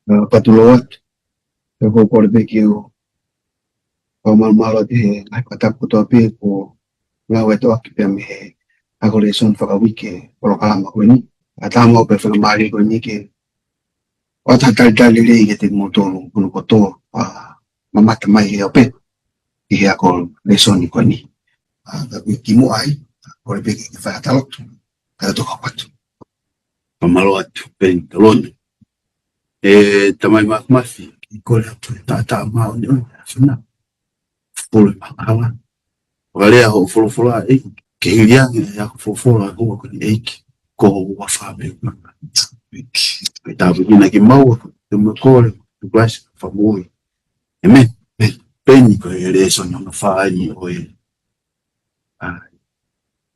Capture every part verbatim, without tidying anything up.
Pea patu loa atu. Pea ʻoku ou kole pē ke u fakamālō atu he ngaahi fakatapu kotoa pē kuo ngāueʻaki pea mei he ako lēsoni fakauike polokalama ko eni. ʻA e tama ʻo e faingamālie ko eni ke ʻoatu ha talitali lelei kiate kimoutolu hono kotoa ʻoku mamata mai he ope ʻi he ako lēsoni ko eni. ʻA, ka kimuʻa ai, kole pē ke fai ha lotu, kae toki ʻoatu. Fakamālō atu, Peni Taloni. ʻE Tamai Māfimafi, ʻoku ou kole atu he taʻataʻa māʻoniʻoni ʻa e ʻAfiona. Pule mahala. Fakalea hoʻo folofola ʻEiki, ke hili ange ʻa e ako folofola ʻa e ʻEiki, ko ho huafa pē. Ke tāpuekina kimaua, ke mau kole, to bless, fakamoʻui. ʻĒmeni. Peni ko e lēsoni hono fā eni ʻo e, ʻa,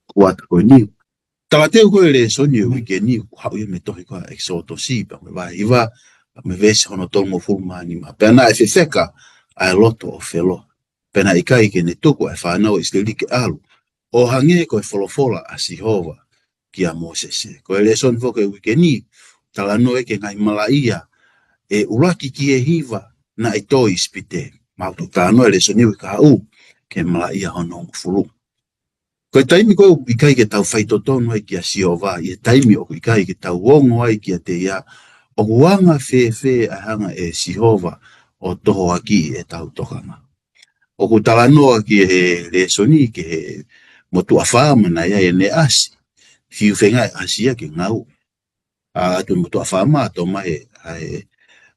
kuata ko eni. Talateu ko e lēsoni ʻo e uike ni, ʻoku haʻu ia mei he tohi ko ʻEkisotosi, pea mo e vahe hiva, pea mo e veesi hono tolungofulu mā nima. Pea naʻe fefeka ʻa e loto ʻo Felo. Pea naʻe ʻikai ke ne tuku ʻa e fānau ʻa ʻIsileli ke ʻalu, ʻo hangē ko e folofola ʻa Sihova kia Mōsese. Ko e lēsoni foki ʻo e uike ni, talanoa ki he ngaahi malaʻia ʻe ʻuluaki ki he hiva naʻe tō ʻi ʻIsipite. Mau toki talanoa he lēsoni ʻo e uike kahaʻu, ki he malaʻia hono hongofulu. Ko e taimi ko ē ʻoku ʻikai ke tau faitotonu ai kia Sihova, ʻi he taimi ʻoku ʻikai ke tau ongo ai kiate ia, ʻoku anga fēfē ʻa e hanga ʻe Sihova ʻo tohoakiʻi ʻetau tokanga. ʻOku talanoa ki he lēsoni ki he motuʻa faama naʻe ʻi ai ʻene ʻasi. Fiu feinga e ʻasi ia ke ngāue. ʻA, ʻoatu e motuʻa faama ʻo tō mai ʻa e,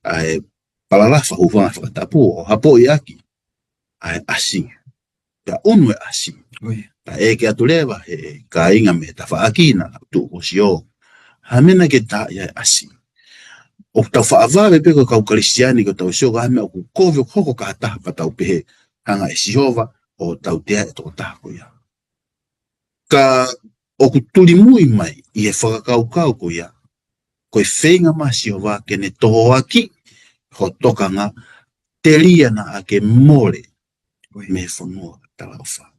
ʻa e palalafa hūfanga he fakatapu ʻo hapoʻi ʻaki ʻa e ʻasi. Pea ʻunu e ʻasi. ʻIo. Pea ʻeke atu leva he kāinga mei he tafaʻaki naʻa nau tuʻu ʻo sio, ha meʻa naʻe ʻikai ke tā ʻi ai e ʻasi. ʻOku tau faʻa vave pē ko e kau Kalisitiane ke tau sio ki ha meʻa ʻoku kovi ʻoku hoko ki ha taha pea tau pehē, hanga ʻe Sihova ʻo tautea e tokotaha ko ia. Ka ʻoku tulimui mai ʻi he fakakaukau ko ia, ko e feinga mai ʻa Sihova ke ne tohoakiʻi ho tokanga telia naʻa ke mole mei he fonua talaʻofa.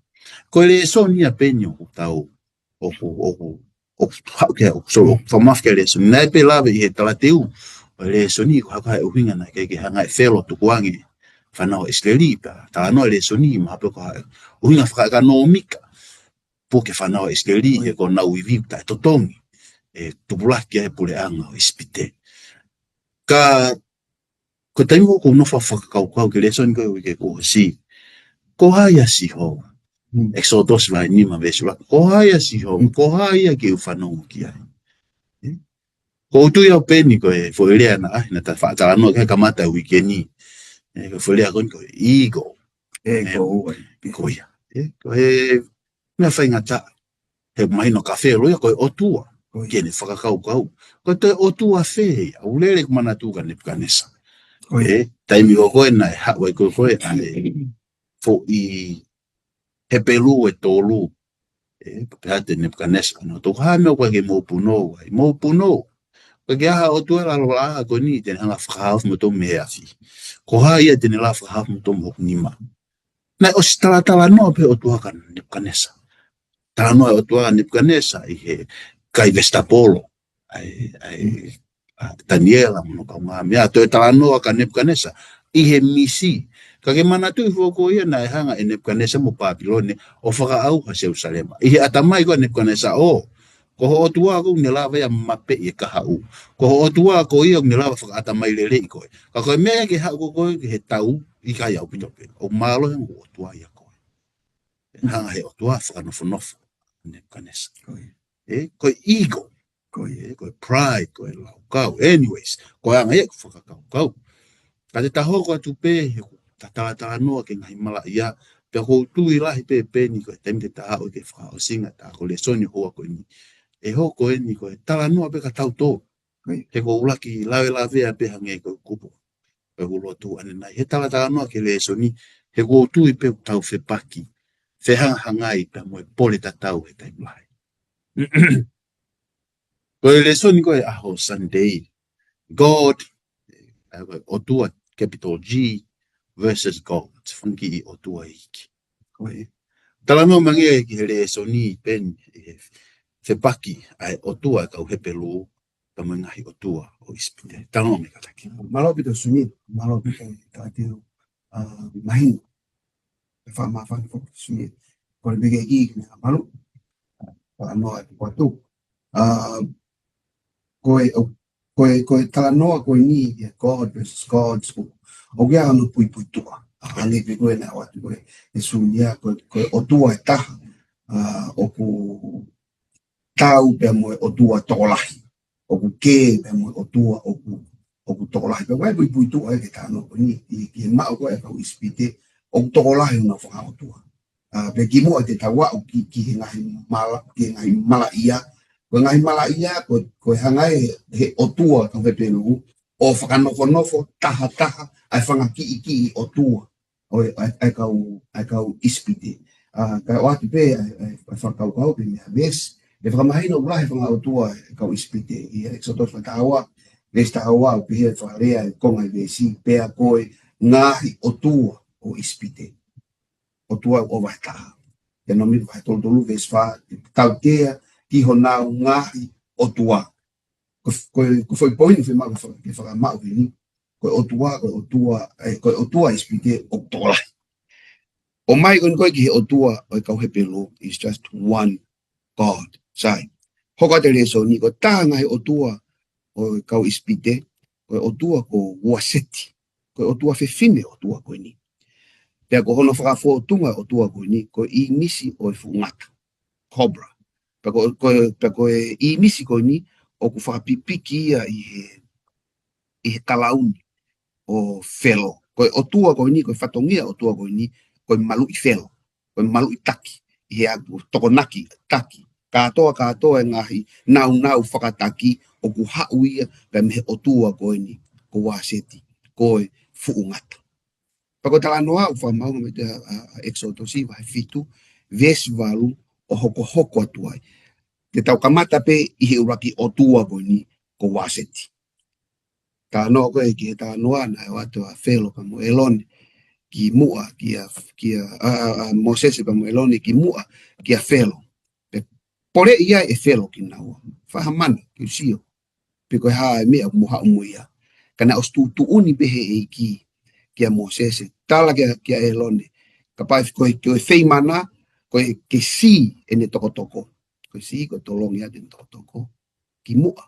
Ko e lēsoni ia Peni ʻoku tau, ʻoku, ʻoku, ʻoku haʻu ki ai, ʻoku, so, ʻoku fakamamafa ki ai e lēsoni. Naʻe pē lave ʻi he talateu ʻo e lēsoni, ko e hā e ʻuhinga naʻe ʻikai ke hanga ʻe Felo ʻo tukuange fānau ʻa ʻIsileli, pea talanoa e lēsoni, mahalo pē ko e hā e ʻuhinga fakaʻekonōmika, puke fānau ʻa ʻIsileli, he ko honau ivi taʻetotongi ʻe tupulaki ai e puleʻanga ʻo ʻIsipite. Ka ko e taimi ʻoku ou nofo ʻo fakakaukau ki he lēsoni ko ē ʻo e uike kuo ʻosi, ko hai ʻa Sihova? Mm. ʻEkisotosi vahe nima veesi ʻuluaki. Ko hai ʻa Sihova? Mm. Ko hai ia ke u fanongo ki ai? ʻE? ʻOku ou tui au Peni ko e foʻi lea naʻa, naʻa ta faʻa talanoa ki ai he kamata e uike ni. ʻE, ko e foʻi lea ko eni ko e ego. ʻE, ʻE, ko ua. Ko ia. ʻE, ko e meʻa faingataʻa. He mahino kia Felo ia ko e ʻOtua. Ko ia. Ki heʻene fakakaukau. Ko e toe ʻOtua fē ia? ʻOku ou lele ʻeku manatu kia Nepukanesa. Ko ia. ʻE, taimi ko ē naʻe haʻu ai ko ē ʻa e foʻi Hepelū ʻe tolu. ʻE, pehē atu ʻe Nepukanesa, ʻa nautolu, ko e hā e meʻa ʻoku ʻikai ke mou punou ai? Mou punou. ʻOku ʻikai ke ʻi ai ha ʻOtua ʻi he lalo laʻā ko eni te ne hanga ʻo fakahaofi kimoutolu mei he afi. Ko hai ia te ne lava ʻo fakahaofi kimoutolu mei hoku nima? Naʻe ʻosi talatalanoa pē ʻOtua kia Nepukanesa. Talanoa e ʻOtua kia Nepukanesa ʻi he kai vesitapolo ʻa e, ʻa e, ʻa Taniela mo hono kaungāmeʻa. Toe talanoa kia Nepukanesa ʻi he misi. Ka ke manatuʻi foki ko ia naʻe hanga ʻe Nepukanesa mo Pāpilone ʻo fakaʻauha Selusalema. ʻI he ʻatamai ko ē ʻa Nepukanesa, ʻo, ko ho ʻOtua ko ē ʻoku ne lava ia ʻo mapeʻi e kahaʻu. Ko ho ʻOtua ko ia ʻoku ne lava ʻo fakaʻatamai lelei koe. Ka ko e meʻa ke haʻu ko ē ki he tau, ʻikai, ʻaupito pē. ʻOku mālohi ange ko ho ʻOtua ia ko ē. Hanga he ʻOtua ʻo fakanofonofo Nepukanesa. Ko ia. ʻE, ko e ego. Ko ia. ʻE, ko e pride, ko e laukau. Anyways, ko e anga ia ʻeku fakakaukau. Ka te ta hoko atu pē he ʻoku ta talatalanoa ki he ngaahi malaʻia, pea ʻoku ou tui lahi pē Peni ko e taimi te ta haʻu ki he fakaʻosinga ʻeta ako lēsoni houa ko eni, ʻe hoko eni ko e talanoa pē kia tautolu. Ko ia. He ʻoku ou ʻuluaki lavelavea pē hangē ko e kupu ʻo e lotu ʻanenai he talatalanoa ki he lēsoni, he ʻoku ou tui pē ʻoku tau fepaki, fehangahangai pea mo e pole tatau he taimi lahi. Ko e lēsoni ko e ʻaho Sunday, God, ʻa e ʻOtua, capital G, versus God, fanga kiʻi ʻotua iiki. Ko ia. Talanoa mai ange ki he lēsoni Peni, ʻi he fepaki ʻa e ʻOtua ʻa e kau Hepelū pea mo e ngaahi ʻotua ʻo ʻIsipite. Tau ō mai kātaki. Mālō ʻaupito Suni, mālō ʻaupito Taʻateu, ʻa, mahino. ʻE fakamāfana foki Suni. Ko e meke ki, ki, mālō. Talanoa e kuatu. ʻA, ko e, ʻo, ko e, ko e talanoa ko eni, ia God versus gods, ʻo, ʻoku ʻi ai hono puipuituʻa. ʻA, hangē pē ko e naʻe ʻoatu ko e, ʻe Suni ia, ko e, ko e ʻotua ʻe taha, ʻa, ʻoku tau pea mo e ʻotua tokolahi. ʻOku kē pea mo e ʻotua ʻoku, ʻoku tokolahi. Pea ʻoku ʻi ai e puipuituʻa ia ki he talanoa ko eni, ʻi, ʻi he maʻu ko ē ʻa e kau ʻIsipite, ʻoku tokolahi honau fakaʻotua. ʻA, pea kimuʻa te tau aʻu ki, ki he ngaahi mala, ki he ngaahi malaʻia. Ko e ngaahi malaʻia, ko, ko e hanga ʻe he, he ʻotua kau Hepelū, ʻo fakanofonofo tahataha, ʻa e fanga kiʻikiʻi ʻotua ʻo e, ʻa e, ʻa e kau, ʻa e kau ʻIsipite. ʻA, kae ʻoatu pē, ʻa e, ʻa e, ʻa e fakakaukau pē meʻa veesi. ʻE fakamahino ʻoku lahi e fanga ʻotua ʻa e kau ʻIsipite. ʻI he ʻEkisoto fā taha ua, veesi taha ua, ʻoku pehē ʻe he fakalea ʻa e konga ʻo e veesi, pea ko e ngaahi ʻotua ʻo ʻIsipite. ʻOtua ʻoku ʻova he taha. Teutonome vahe tolu tolu veesi fā, tautea ki honau ngaahi ʻotua. Ko, ko, ko e foʻi poini fiemaʻu ke faka-, ke fakamaʻu heni. Ko e ʻotua, ko e ʻotua, ʻe, ko e ʻotua ʻIsipite ʻoku tokolahi. ʻOmai ko eni ko ē ki he ʻotua ʻo e kau Hepelū, is just one God. Sai. Hoko atu e lēsoni, ko e taha e ngaahi ʻotua ʻo e kau ʻIsipite, ko e ʻotua ko Uaseti. Ko e ʻotua fefine ʻotua ko eni. Pea ko hono fakafōtunga ʻotua ko eni, ko e ʻīmisi ʻo e fuʻu ngata. Cobra. Pea ko, ko, pea ko e ʻīmisi ko eni, ʻoku fakapipiki ia ʻi he, ʻi he kalauni ʻo Felo. Ko e ʻotua ko eni, ko e fatongia ʻotua ko eni, ko e maluʻi Felo. Ko e maluʻi taki, ʻi he ʻaku tokonaki taki. Kātoa, kātoa e ngaahi naunau fakataki ʻoku haʻu ia, pea mei he ʻotua ko eni, ko Uaseti, ko e fuʻu ngata. Pea ko e talanoa ʻoku fakamaʻunga mei he, ʻa, ʻa, ʻEkisoto vahe fitu, veesi valu ʻo hokohoko atu ai. Te tau kamata pē ʻi he ʻuluaki ʻotua ko eni ko Uaseti. Talanoa ko ē ki he talanoa naʻe ʻoatu ʻa Felo pea mo ʻElone kimuʻa kia, kia, ʻa, ʻa, ʻa Mōsese pea mo ʻElone kimuʻa kia Felo. Pea poleʻi ia ʻe Felo kinaua. Fai ha mana, ke u sio. Pe ko e hā e meʻa ʻoku mo haʻu mo ia. Ka naʻe ʻosi tuʻutuʻuni pē ʻe he ʻEiki kia Mōsese. Tala kia, kia ʻElone. Kapau ko e, ko e feimana, ko e ke sī ʻene tokotoko. Ko e sī, ko e tolongi atu ʻene tokotoko. Kimuʻa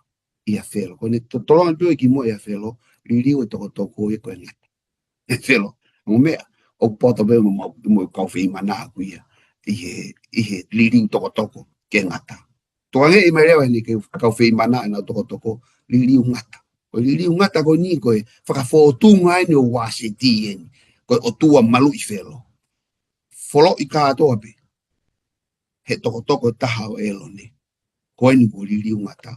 ʻia Felo. Ko ʻene to-, tolongi pē ʻo e kimuʻa ʻia Felo, liliu e tokotoko ia ko e ngata. ʻE Felo, ʻo meʻa, ʻoku poto pē mo, mo, mo e kau feimana ʻaʻaku ia. ʻI he, ʻi he liliu tokotoko ke ngata. Tokange ʻi mai leva ʻene ke kau feimana ʻenau tokotoko, liliu ngata. Ko e liliu ngata ko eni ko e fakafōtunga eni ʻo Uaseti eni. Ko e ʻotua maluʻi Felo. Foloʻi kātoa pē he tokotoko taha ʻo ʻElone. Ko eni ko e liliu ngata.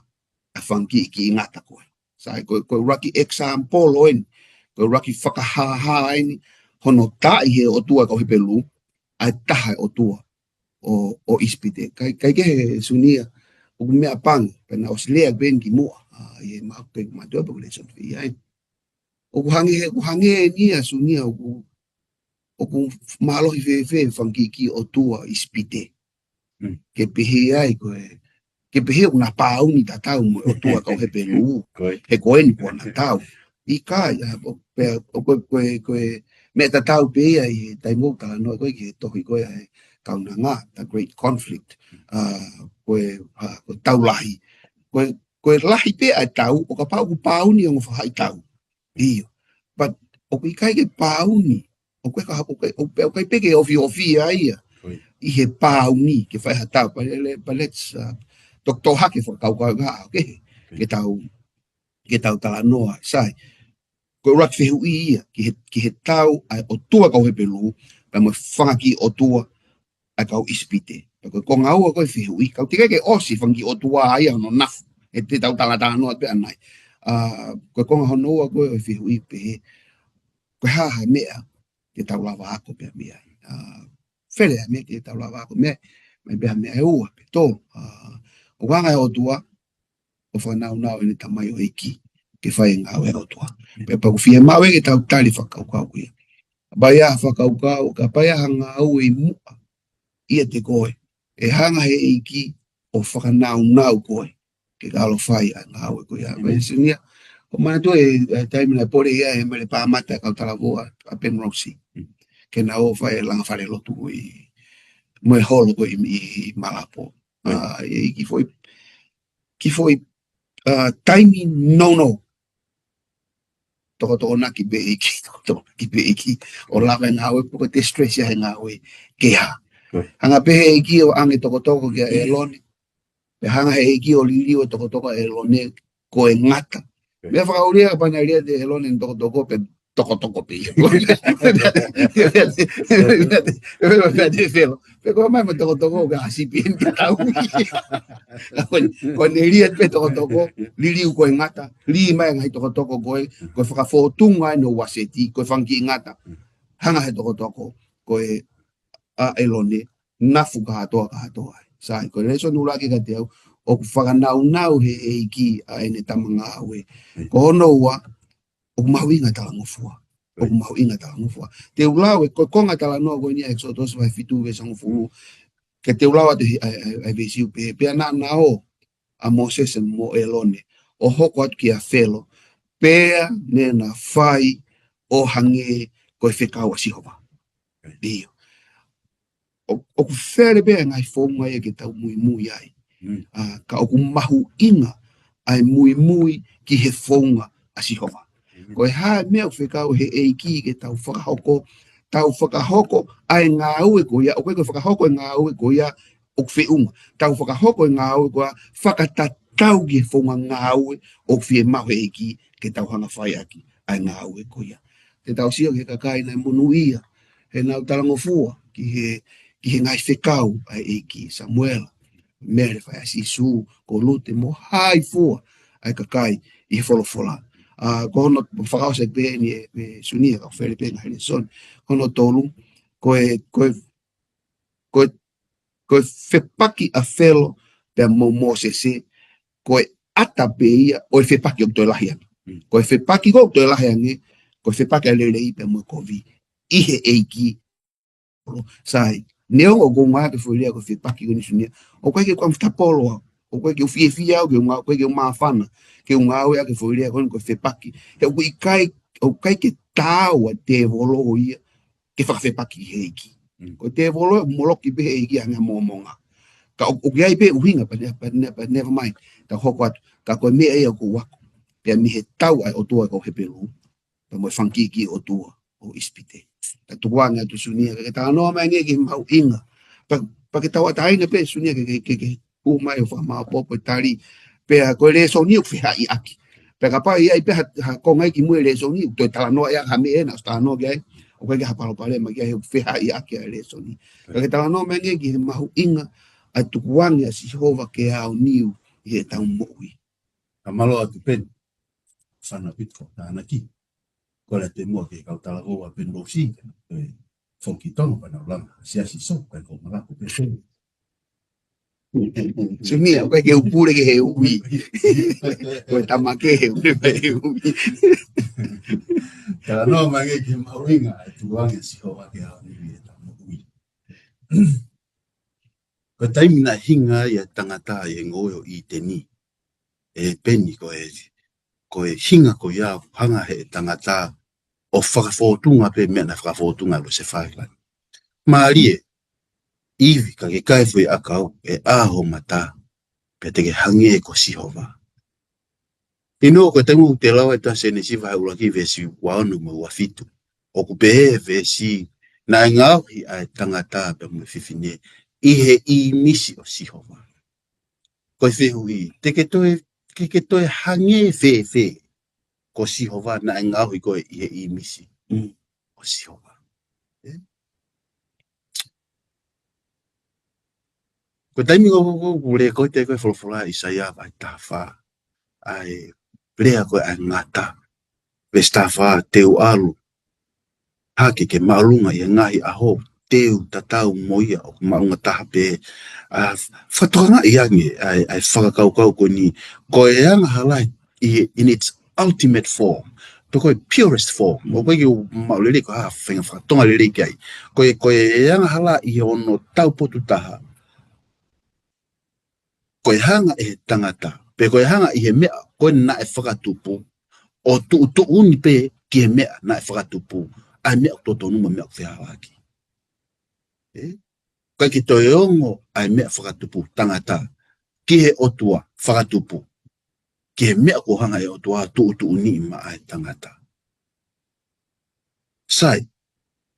ʻA e fanga kiʻi, kiʻi ngata ko ē. Sai, ko, ko e ʻuluaki example eni. Ko e ʻuluaki fakahāhā eni. Hono tā ʻi he ʻotua kau Hepelū. ʻA e taha e ʻotua ʻo, ʻo ʻIsipite. Kai, kai kehe Suni ia. ʻOku meʻapango. Pea naʻe ʻosi lea pē eni kimuʻa. ʻA, ʻi he maʻu pē mātuʻa pē ko e lēsoni fē ia eni. ʻOku hangē, ʻoku hangē eni ia Suni ia. ʻOku, ʻoku mālohi fēfē fanga kiʻi ʻotua ʻIsipite. Mm. Ke pehē ai ko e, ke pehē ʻoku na pāuni tatau mo e ʻotua kau Hepelū. Ko ē. He ko eni kuo na tau. ʻIkai, ʻa, ʻo, pea, ʻo ko e, ko e, ko e, meʻa tatau pē ia ʻi he taimi ʻoku talanoa ko ē ki he tohi ko ē ʻa e kaunanga, The Great Conflict. ʻA, ko e, ʻa, ko e tau lahi. Ko e, ko e lahi pē ʻa e tau, ʻo kapau ʻoku pāuni ʻo ngofo haʻi tau. ʻIo. But, ʻoku ʻikai ke pāuni. ʻOku ʻikai ka, ʻoku ʻikai, ʻoku ʻikai, ʻoku ʻikai pē ke ofiofi ia ia. Ko ia. ʻI he pāuni, ke fai ha tau, but le-, but let's, uh, tokotoko hake fakakaukau ka, okay. Ko ia. Ke tau, ke tau talanoa, sai. Ko e ʻuluaki fehuʻi ia, ki he, ki he tau, ʻa e ʻotua kau Hepelū, pea mo e fanga kiʻi ʻotua, ʻa e kau ʻIsipite. Pea ko e konga ua ko e fehuʻi, kau teʻeki ke ʻosi fanga kiʻi ʻotua ia hono nafu. He te tau talatalanoa pē ʻanai. ʻA, ko e konga hono ua ko e fehuʻi pehē. Ko e hā ha meʻa te tau lava ako pē mei ai. ʻA, fele ha meʻa te tau lava ako mei ai. Mai pē ha meʻa ʻe ua pe tolu. ʻA, ʻoku hanga ʻe he ʻOtua, ʻo fakanaunau ʻene tamaioʻeiki ke fai e ngāue ʻa e ʻOtua. Pea pau fiemaʻu ke tau tali fakakaukau ko ia. Kapau ʻe ʻi ai ha fakakaukau, kapau ʻe ʻi ai ha ngāue ʻi muʻa ʻiate koe, ʻe hanga ʻe he ʻEiki ʻo fakanaunau koe. ke ka ʻalu ʻo fai ʻa e ngāue ko ia. Pea Siunia, ʻoku ou manatuʻi e, e taimi naʻe pole ia he mele pāmata e kau talavou ʻa Penrose. Ke nau ō ʻo fai e langa falelotu ʻi mo e holo ko ē ʻi, ʻi, ʻi Malapo. ʻA, ʻi he kiʻi foʻi, kiʻi foʻi, ʻa, taimi nounou. Tokotokonaki pē ʻEiki, tokotokonaki pē ʻEiki. ʻO lava e ngāue, pe ko e stress ia he ngāue ke hā. Hanga pē he ʻEiki ʻo ʻange tokotoko kia ʻElone. Pea hanga he ʻEiki ʻo liliu e tokotoko ʻa ʻElone ko e ngata. Meʻa fakaʻulia kapau naʻe liliu ʻe ʻElone e tokotoko pē tokotoko pē ia. Pea ko e mai mo e tokotoko ka sipi eni ka tau. Ko ʻene liliu pē tokotoko, liliu ko e ngata, lī mai ngaahi tokotoko ko ē, ko e fakafōtunga ʻene uaseti, ko e fanga kiʻi ngata. Hanga he tokotoko, ko e ʻa ʻElone, nafu kātoa kātoa ai. Sai, ko e lēsoni ʻuluaki kiate au, ʻoku fakanaunau he ʻEiki ʻa ʻene tama ngāue. Ko hono ua, ʻoku mahuʻinga talangofua. ʻOku mahuʻinga talangofua. Te u lau e ko e konga talanoa ko eni ʻa ʻEkisoto vahe fitu veesi hongofulu. Ke te u lau atu he, ʻa, ʻa, ʻa e veesi ʻoku pehē, pea naʻa na ō ʻa Mōsese mo ʻElone, ʻo hoko atu kia Felo, pea ne na fai ʻo hangē ko e fekau ʻa Sihova. ʻIo. ʻO, ʻoku fele pē ʻa e ngaahi founga ia ke tau muimui ai. ʻA, ka ʻoku mahuʻinga ʻa e muimui ki he founga ʻa Sihova. Ko e hā e meʻa ʻoku fekau he ʻEiki ke tau fakahoko, tau fakahoko ʻa e ngāue ko ia, ʻoku ʻikai ko e fakahoko e ngāue ko ia ʻoku feʻunga. Tau fakahoko e ngāue ko ia fakatatau ki he founga ngāue ʻoku fiemaʻu he ʻEiki ke tau hanga fai ʻaki ʻa e ngāue ko ia. Te tau sio ki he kakai naʻe monūʻia heʻenau talangofua ki he, ki he ngaahi fekau ʻa e ʻEiki, Samuela, Mele, Faʻē ʻa Sīsū, ko Lute mo hai fua ʻa e kakai ʻi he folofola. ʻA, ko hono fakaʻosi pē eni ē, ē Siunia, ka fele pē ngaahi lēsoni. Hono tolu, ko e, ko e, ko e, ko e fepaki ʻa Felo pea mo Mōsese, ko e ʻata pē ia ʻo e fepaki ʻoku toe lahi ange. Ko e fepaki ko ē ʻoku toe lahi ange, ko e fepaki ʻa e lelei pea mo e kovi. ʻI he ʻEiki, sai. Neongo ʻoku ou ngāueʻaki e foʻi lea ko e fepaki ko eni Siunia, ʻoku ʻikai ke u comfortable au. ʻOku ʻikai ke u fiefia au ke u ngāue, ʻoku ʻikai ke u māfana ke u ngāueʻaki e foʻi lea ko eni ko e fepaki. He ʻoku ʻikai, ʻoku ʻikai ke taau ʻa e tēvolo ia ke fakafepaki he ʻEiki. Ko e tēvolo ʻoku moloki pē he ʻEiki ʻa e ngaahi mōmonga. Ka ʻoku, ʻoku ʻi ai pē ʻuhinga, but ne-, but ne-, but never mind. Tau hoko atu. Ka ko e meʻa ia ʻoku ou ako. Pea mei he tau ʻa e ʻOtua ʻa e kau Hepelū. Pea mo e fanga kiʻi ʻotua ʻo ʻIsipite. Ka tukuange atu Siunia, ke ke talanoa mai angē ki he mahuʻinga. Pea, pea ke tauʻatāina pē Siunia ke, ke, ke, ke hū mai ʻo fakamāʻopoʻopo e tali. Pea ko e lēsoni ʻoku fehaʻiʻaki. Pea kapau ʻe ʻi ai pē ha, ha konga ia ki mui e lēsoni, ʻoku toe talanoa ia ha meʻa ena, ʻosi talanoa ki ai, ʻoku ʻikai ke ha palopalema ki ai, ʻoku fehaʻiʻaki ʻa e lēsoni. Ka ke talanoa mai angē ki he mahuʻinga ʻa e tukuange ʻa Sihova ke aoniu ʻi heʻetau moʻui. Ka mālō atu Peni, sana pito, tānaki. Ko e lea atu muʻa ki he kau talavou ʻa Penrose, ko e foki Tonga pea nau langa, siasi so, ko e ko Malapo pē. Siunia, ʻoku ʻikai ke u pule ki he ui. Ko e tama kehe, ʻoku ne fai e ui. Talanoa mai angē ki he mahuʻinga ʻa e tukuange ʻa Sihova ke aoniu ʻi heʻetau moʻui. Ko e taimi naʻe hinga ai ʻa e tangata ʻi he ngoue ʻo ʻĪteni. ʻE Peni ko e, ko e hinga ko ia ʻoku hanga he tangata ʻo fakafōtunga pē meʻa naʻe fakafōtunga ʻe Lusefale. Mālie, ʻIvi, ka ke kai e foʻi ʻakau, ʻe ʻā ho mata, pea te ke hangē ko Sihova. ʻIo, ko e taimi ʻoku te lau ai ʻa Sēnesi vahe ʻuluaki veesi ua ono mo e ua fitu. ʻOku pehē he veesi, naʻe ngaohi ʻa e tangata pea mo e fefine ʻi he ʻīmisi ʻo Sihova. Ko e fehuʻi, te ke toe, ke ke toe hangē fēfē ko Sihova naʻe ngaohi koe ʻi he ʻīmisi ʻo Sihova. Ē? Ko e taimi ʻoku, ʻoku, ʻoku lea ko ē te ko e folofola ʻa ʻAisea vahe taha fā. ʻA e lea ko ē ʻa e ngata. Veesi taha fā, te u ʻalu hake ke māʻolunga ʻi he ngaahi ʻaho, te u tatau mo ia ʻoku māʻolunga taha pē. ʻA, fakatokangaʻi ange ʻa e, ʻa e fakakaukau ko eni, ko e angahala ʻi, in its ultimate form. Pe ko e purest form. ʻOku ʻikai ke u maʻu lelei ko ha faʻahinga fakatonga lelei ki ai. Ko e, ko e angahala ʻi hono taupotu taha. Ko e hanga ʻe he tangata Pe ko e hanga ʻi he meʻa ko ē naʻe fakatupu, ʻo tuʻutuʻuni pē ki he meʻa naʻe fakatupu ʻa e meʻa ʻoku totonu mo e meʻa ʻoku fehālaaki. ʻE? ʻIkai ke toe ongo ʻa e meʻa fakatupu tangata ki he ʻOtua fakatupu, ki he meʻa kuo hanga ʻe he ʻOtua ʻo tuʻutuʻuni maʻa e tangata. Sai,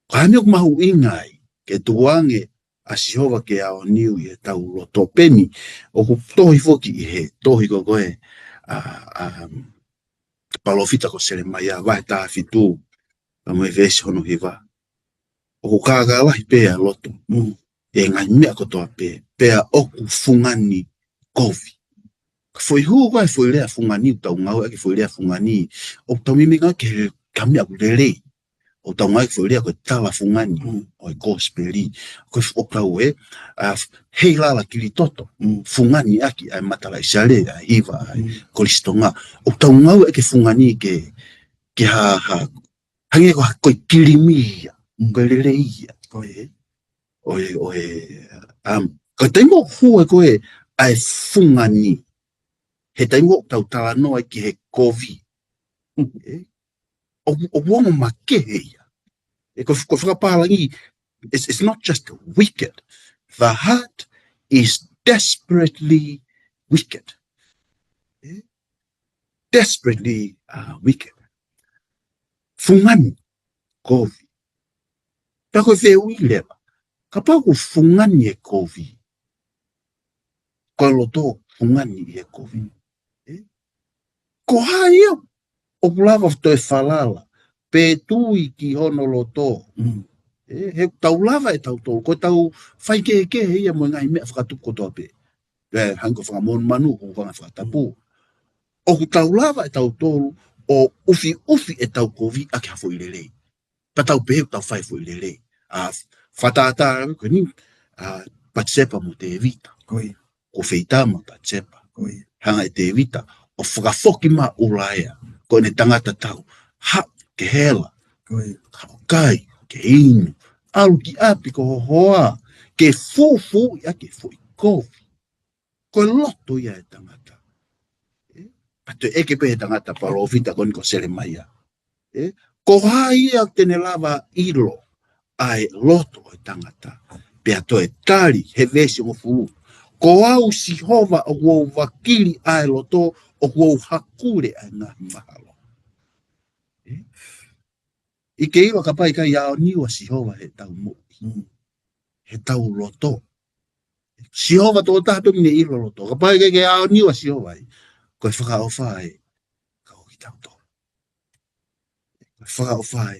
ko e hā e meʻa ʻoku mahuʻinga ai ke tukuange ʻa Sihova ke aoniu ʻi heʻetau loto? Peni, ʻoku tohi foki ʻi he tohi ko ē ʻa, ʻa, palōfita ko Selemaia, vahe taha fitu, ʻa mo e veesi hono hiva. ʻOku kākā lahi pē ʻa e loto ʻi he ngaahi meʻa kotoa pē, pea ʻoku fungani kovi. Ko e foʻi hū ko ē, foʻi lea fungani, ʻoku tau ngāueʻaki e foʻi lea fungani, ʻoku tau meimei ngāueʻaki ki he, ki ha meʻa ʻoku lelei. ʻOku tau ngāueʻaki e foʻi lea ko e tala fungani ʻo e kosipeli. Ko e f-, ʻoku tau ʻe, ʻa, heilala kili toto, fungani ʻaki ʻa e matalaʻisalé, ʻa e hiva ʻa e Kolisi Tonga. ʻOku tau ngāueʻaki e fungani ke, ke ha, ha, hangē ko ha, ko e kilimi ia, ko e lelei ia. Ko e, ʻo e, ʻo e, um, ko e taimi ʻoku hū ai ko ē ʻa e fungani, he taimi ʻoku tau talanoa ai ki he kovi. ʻE? ʻOku, ʻoku ongo makehe ia. ʻE ko, ko e fakapālangi, it's, it's not just wicked. The heart is desperately wicked. ʻE? Desperately, uh, wicked. Fungani kovi. Pea ko e fehuʻi leva, kapau ʻoku fungani e kovi, ko e loto fungani ʻi he kovi, ʻe? Ko hai ia ʻoku lava ʻo toe falala pe tui ki hono loto? ʻE, he ʻoku tau lava ʻe tautolu, ko ʻetau faikehekehe ia mo e ngaahi meʻa fakatupu kotoa pē. ʻE, hangē ko e fanga monumanu, ʻoku fanga fakatapu. ʻOku tau lava ʻe tautolu ʻo ʻufiʻufi ʻetau kovi ʻaki ha foʻi lelei. Pea tau pehē ʻoku tau fai foʻi lelei. ʻA, fakatātā ko eni, ʻa, Patisepa mo Tēvita. Ko ia. Ko e feitama Patisepa. Ko ia. Hanga ʻe Tēvita ʻo fakafoki mai ʻa ʻUlaea, ko ʻene tangata tau, haʻu ke hela, ko ia, haʻu kai, ke inu, ʻalu ki ʻapi ko ho hoa, ke fufū ia ke foʻi kovi. Ko e loto ia e tangata. ʻE? Pea toe ʻeke pē ʻe he tangata palōfita ko eni ko Selemaia, ʻe? Ko hai ia te ne lava ʻilo ʻa e loto ʻo e tangata? Pea toe tali he veesi hongofulu, ko au Sihova ʻoku ou vakili ʻa e loto, ʻoku ou hakule ʻa e ngaahi mahalo. ʻE? ʻIkai ke ʻilo kapau ʻe ʻikai aoniu ʻa Sihova heʻetau moʻui, heʻetau loto. Sihova tokotaha pē ʻoku ne ʻilo loto. Kapau ʻe ʻikai ke aoniu ʻa Sihova ai, ko e fakaʻofa ē, ka ko kitautolu. Ko e fakaʻofa ē.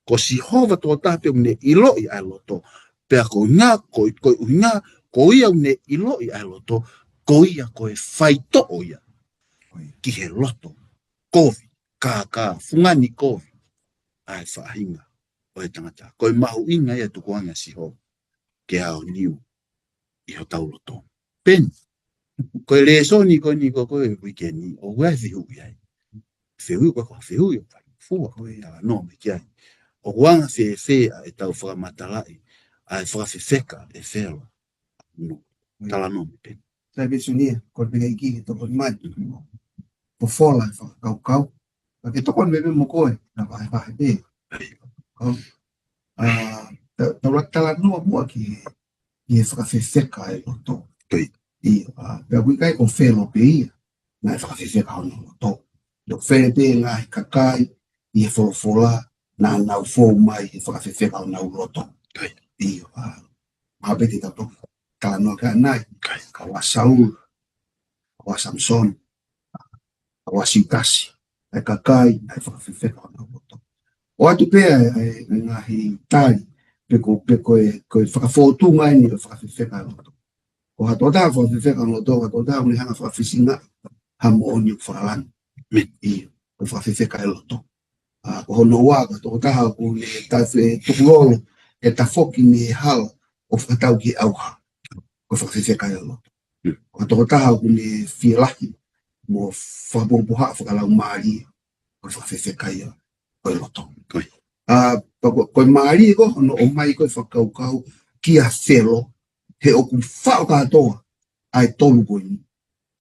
Ko Sihova tokotaha pē ʻoku ne ʻiloʻi ʻa e loto. Pea ko e ʻuhinga, ko, ko e ʻuhinga, ko ia ʻoku ne ʻiloʻi ʻa e loto, ko ia ko e faitoʻo ia ki he loto kovi, kākā, fungani kovi ʻa e faʻahinga ʻo e tangata. Ko e mahuʻinga ia e tukuange ʻa Sihova ke aoniu ʻi hotau loto. Peni, ko e lēsoni ko eni ko, ko e uike ni, ʻoku ʻi ai e fehuʻi ai. Fehuʻi ko, ko e fehuʻi ʻoku fai fua, ko e talanoa mai ki ai. ʻOku anga fēfē ʻa ʻetau fakamatalaʻi ʻa e fakafefeka ʻe Felo? No. Talanoa mai, Peni. Sai, Peni Sunia, ko e pehē ki he tokoni mai. Pofola e fakakaukau. Ka ke tokoni mai pē mo koe, na vahevahe pē. Kau. ʻA, ta-, tau lava talanoa muʻa ki he, ki he fakafefeka e loto. ʻIo, ʻa, pea ʻoku ʻikai ko Felo pē ia naʻe fakafefeka hono loto. ʻOku ʻi ai pē ngaahi kakai ʻi he folofola naʻa nau fou mai he fakafefeka honau loto. ʻIo, ʻa, mahalo pē te tau toki talanoa ki ai ʻanai. Kau ʻa Saulu, kau ʻa Samisoni, kau ʻa Siutasi, ʻa e kakai naʻe fakafefeka honau loto. ʻOatu pē ʻa e, ʻa e ngaahi tali, pe ko, pe ko e, ko e fakafōtunga eni ʻo e fakafefeka e loto. Ko ha tokotaha fakafefeka e loto, ko ha tokotaha ʻoku ne hanga fakafisingaʻi ha moʻoni ʻoku fakalangi. ʻIo, ko e fakafefeka e loto. ʻA, ko hono ua, ko ha tokotaha ʻoku ne tafe tukulolo, ʻe tafoki mei he hala ʻo fakatau ki he ʻauha. Ko e fakafefeka ia e loto. Ko ha tokotaha ʻoku ne fielahi mo fakapohapoha fakalaumālie, ko e fakafefeka ia ʻo e loto. ʻA, pea ko, ko e mālie ko hono ʻomai ko e fakakaukau kia Felo, he ʻoku faʻo kātoa ʻa e tolu ko eni.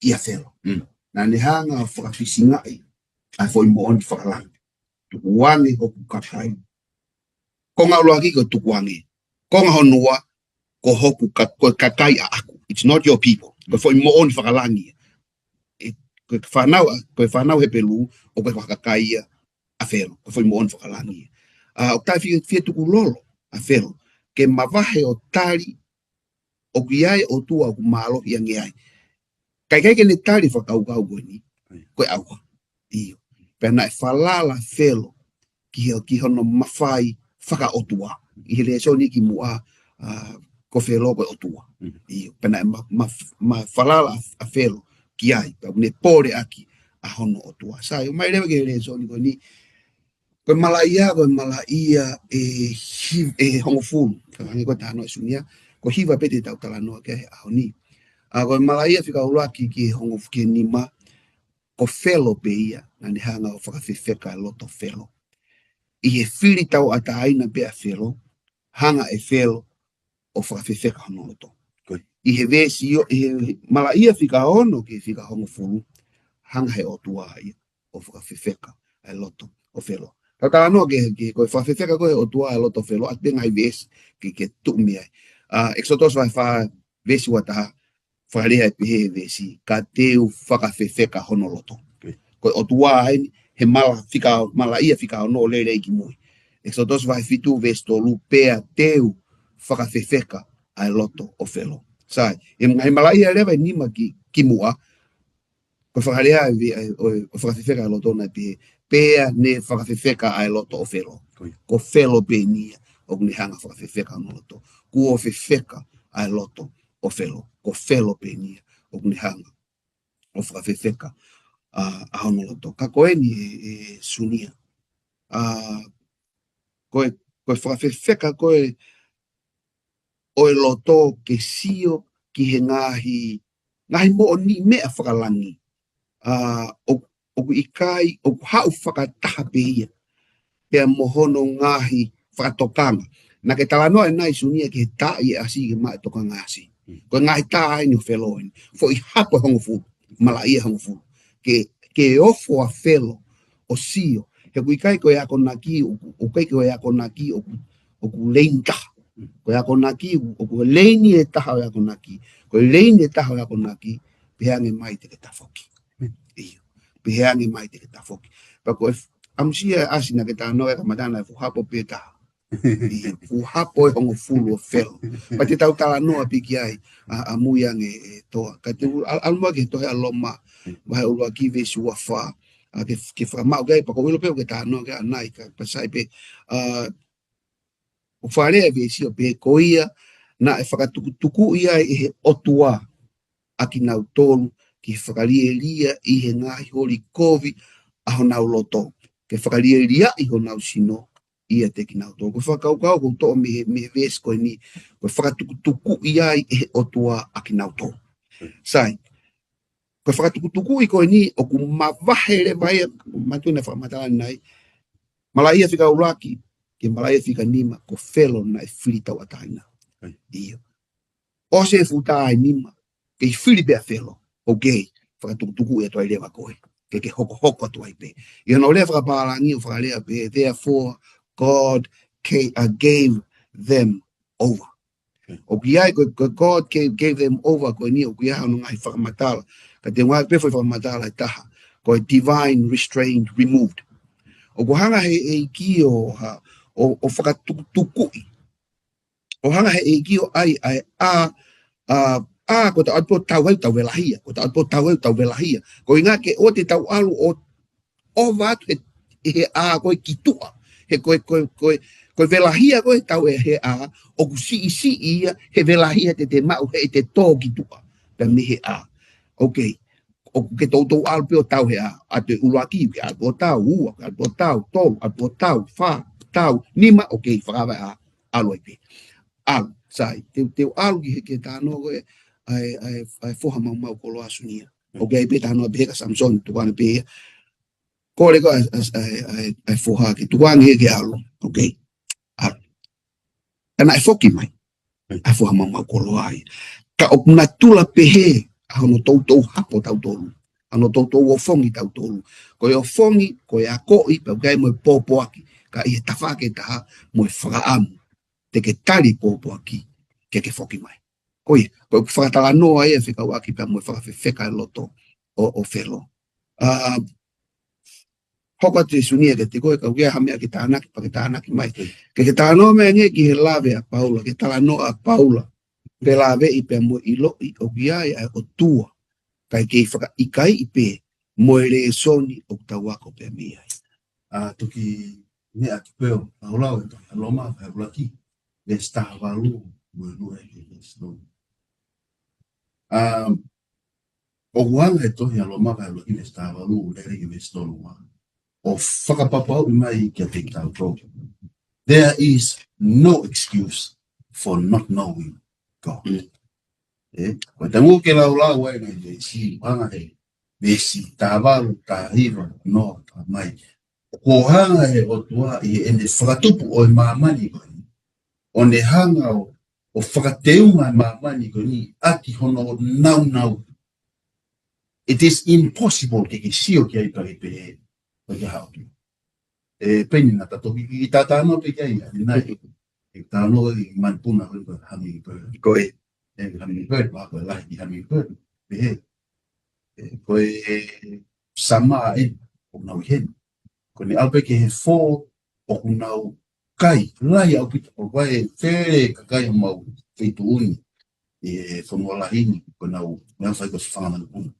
ʻia Felo. Naʻa ne hanga ʻo fakafisingaʻi ʻa e foʻi moʻoni fakalangi. Tukuange hoku kakai. Konga ʻuluaki ko e tukuange. Konga hono ua, ko hoku ka-, ko e kakai ʻaʻaku. It's not your people. Ko e foʻi moʻoni fakalangi. Ko e fānau, ko e fānau Hepelū, ʻoku ʻikai ko ha kakai ia ʻa Felo. Ko e foʻi moʻoni fakalangi. ʻA, ʻoku taʻe fie, fie tukulolo ʻa Felo ke mavahe ʻo tali ʻoku ʻi ai e ʻOtua ʻoku mālohi ange ai. Kae ʻikai ke ne tali e fakakaukau ko eni, ko e ʻauha. ʻIo. Pea naʻe falala Felo ki he, ki hono mafai fakaʻotua. ʻI he lēsoni kimuʻa, ʻa, ko Felo ko e ʻotua. ʻIo. Pea naʻe ma, ma, ma falala ʻa Felo ki ai. Pea ne pole ʻaki ʻa hono ʻotua. Sai, ʻomai leva ki he lēsoni ko eni, ko e malaʻia, ko e malaʻia ʻe hi-, ʻe hongofulu. Ka hangē ko e talanoa ʻa Sunia, ko e hiva pē te tau talanoa ki ai he ʻaho ni. ʻA, ko e malaʻia fika ʻuluaki ki he hongof-, ki he nima, ko Felo pē ia, naʻa ne hanga ʻo fakafefeka e loto Felo. ʻI he fili tauʻatāina pē ʻa Felo, hanga ʻe Felo ʻo fakafefeka hono loto. ʻI he veesi ʻo, ʻi he malaʻia fika ono ki he fika hongofulu, hanga he ʻOtua ia ʻo fakafefeka ʻa e loto ʻo Felo. Ka talanoa ke, ke, ko e fakafefeka ko e ʻOtua ʻa e loto ʻo Felo, ʻa e ngaahi veesi ke, ke tuʻu mei ai. ʻA, ʻEkisoto vahe fā veesi ua taha, fakalea ʻe pehē he veesi, ka te u fakafefeka hono loto. Ko e ʻOtua eni, he mala fika, malaʻia fika ono ʻo lele ki mui. ʻEkisoto vahe fitu veesi tolu, pea te u fakafefeka ʻa e loto ʻo Felo. Sai, he, he malaʻia leva ʻe nima ki, kimuʻa, ko e fakalea ʻe, ʻe, ʻo, ʻo fakafefeka ʻa e loto naʻe pehē, pea ne fakafefeka ʻa e loto ʻo Felo. Ko Felo pē eni ia, ʻoku ne hanga fakafefeka hono loto. Kuo fefeka ʻa e loto ʻo Felo. Ko Felo pē eni ia, ʻoku ne hanga ʻo fakafefeka, ʻa, ʻa hono loto. Ka ko eni ʻe, ʻe Sunia. ʻA, ko e, ko e fakafefeka ko e ʻo e loto ke sio ki he ngaahi, ngaahi moʻoniʻi meʻa fakalangi. ʻA, ʻo, ʻoku ʻikai, ʻoku haʻu fakataha pē ia. Pea mo hono ngaahi fakatokanga. Naʻa ke talanoa ʻanenai Sunia ki he tā ʻi he ʻasi ke maʻu e tokanga ʻasi. Ko e ngaahi tā eni ʻo Felo eni. Foʻi hapo ʻe hongofulu. Malaʻia ʻe hongofulu. Ke, ke ofo ʻa Felo ʻo sio. He ʻoku ʻikai ko e akonaki, ʻoku, ʻoku ʻikai ko e akonaki, ʻoku, ʻoku leini taha. Ko e akonaki, ʻoku leini ʻe taha ʻo e akonaki. Ko e leini ʻe taha ʻo e akonaki, pehē ange mai te ke tafoki. ʻIo. Pehē ange mai te ke tafoki. Pea ko e f-, ʻamusia e ʻasi naʻa ke talanoa ʻe kamata naʻe fuʻu hapo pē taha. ʻIo, fuʻu hapo ʻe hongofulu ʻo Felo. Pea te tau talanoa pē ki ai, ʻa, ʻamui ange ʻe Toa. Ka te u ʻal-, ʻalu mai ki he tohi ʻa Loma, vahe ʻuluaki veesi ua fā, ʻa, ke, ke fakamaʻu ki ai, pea ko e ʻilo pē ʻoku ke talanoa ki ai ʻanenai, ka pea sai pē, ʻa, ʻoku fakalea e veesi ʻo pehē ko ia, naʻe fakatukutukuʻi ai ʻe he ʻOtua ʻa kinautolu, ke fakalielia ʻi he ngaahi holi kovi ʻa honau loto. Ke fakalielia ʻi honau sino, ʻiate kinautolu. Ko e fakakaukau ʻoku ou toʻo mei he, mei he veesi ko eni, ko e fakatukutukuʻi ai ʻe he ʻOtua ʻa kinautolu. Sai, ko e fakatukutukuʻi ko eni, ʻoku mavahe leva ia, mātuʻa naʻe fakamatala ʻanenai. Malaʻia fika ʻuluaki, ki he malaʻia fika nima, ko Felo naʻe fili tauʻatāina. ʻIo. ʻOsi e fuʻu tā ʻe nima, kei fili pē ʻa Felo, ʻoku kei fakatukutukuʻi atu ai leva koe. Ke ke hokohoko atu ai pē. ʻI hono lea fakapālangi ʻoku fakalea pē, therefore God ca-, uh, gave them over. ʻOku ʻi ai ko, ko God gave, gave them over ko eni ʻoku ʻi ai hono ngaahi fakamatala. Ka te u ʻai pē foʻi fakamatala ʻe taha. Ko e divine restraint removed. ʻOku hanga he ʻEiki ʻo ha, ʻo, ʻo fakatukutukuʻi. ʻO hanga he ʻEiki ʻo ʻai, ʻai, ʻa, ʻa, ʻa, ko e tau ʻalu pē ʻo tau ai, tau velahia. Ko e tau ʻalu pē ʻo tau ai, tau velahia. Ko e ʻuhinga ke ʻoua te tau ʻalu ʻo ʻova atu he, he ʻā ko ē ki tuʻa. He ko e, ko e, ko e, ko e velahia ko ē tau ʻi he ʻā, ʻoku siʻisiʻi ia, he velahia te te maʻu he te tō ki tuʻa. Pea mei he ʻā. Okay. ʻOku ke toutou ʻalu pē ʻo tau he ʻā, ʻa e ʻuluaki, ke ʻalu pē ʻo tau, ua, ke ʻalu pē ʻo tau, tolu, ʻalu pē ʻo tau, fā, tau, nima, okay, fakaava ʻā, ʻalu ai pē. ʻAlu, sai, te, te u ʻalu ki he, ki he talanoa ko ē, ʻa e, ʻa e, ʻa e foha maumau koloa ʻa Sunia. Okay, pē talanoa pē ka Samisoni, tukuange pē ia. Kole ko ē ʻa, ʻa, ʻa, ʻa, ʻa e foha ke tukuange ke ʻalu. Okay. ʻAlu. Ka naʻe foki mai. ʻA e foha maumau koloa ia. Ka ʻoku natula pehē ʻa ʻa hono toutou hapo tautolu, ʻa hono toutou ofongi tautolu. Ko e ofongi, ko e akoʻi, pea ʻoku ʻi ai mo e pōpoaki, ka ʻi he tafaʻaki ʻe taha mo e fakaʻamu te ke tali pōpoaki ke ke foki mai. Ko ia, ko e fakatalanoa ia fekauʻaki pea mo e fakafefeka e loto ʻo, ʻo Felo. ʻA, hoko atu e suni ʻe ke tiko e kau kia ha meʻa ke tānaki, pea ke tānaki mai. Ke ke talanoa mai ange ki he lave ʻa Paula, ke talanoa ʻa Paula. Pe laveʻi pea mo e ʻiloʻi ʻoku ʻi ai ʻa e ʻOtua, kae kei fakaʻikaiʻi pē mo e lēsoni ʻoku tau ako pē mei ai. ʻA, toki meʻa ki peo, ʻa o lau e toki ʻa Loma, ʻa e ʻuluaki, veesi taha valu, mo e lue ki he veesi tolu. ʻA, ʻoku hanga e tohi ʻa Loma, ʻa e ʻuluaki veesi taha valu, lele ki he veesi tolu ua, ʻo fakapapauʻi mai kiate kitautolu. There is no excuse for not knowing God. Mm. ʻE, ko e tangu ke laulau ai ngai veesi, hanga he veesi taha valu, taha hiva, noa, taha mai. Ko hanga he ʻOtua ʻi heʻene fakatupu ʻo e māmani ko eni, ʻo ne hanga ʻo, ʻo fakateunga e māmani ko eni ʻaki hono naunau. It is impossible ke ke sio ki ai pea ke pehē ko e hā ʻOtua. ʻE, peni na tato ki, ki tātāno pe ki ai, ʻa, nai, e tāno ki manupuna ko e hummingbird. Ko e. ʻE, hummingbird, ma ko e lahi ki hummingbird. Pehē. ʻE, ko e, sama e, ʻoku nau ʻi heni. Ko ʻene ʻalu pē ki he fō, ʻoku nau kai, lahi ʻaupito, ʻoku ʻi ai e fele kakai ʻo mau feituʻu ni, ʻi he fonua lahi ni, ko ʻenau, meʻa fai ko e fanga manupuna.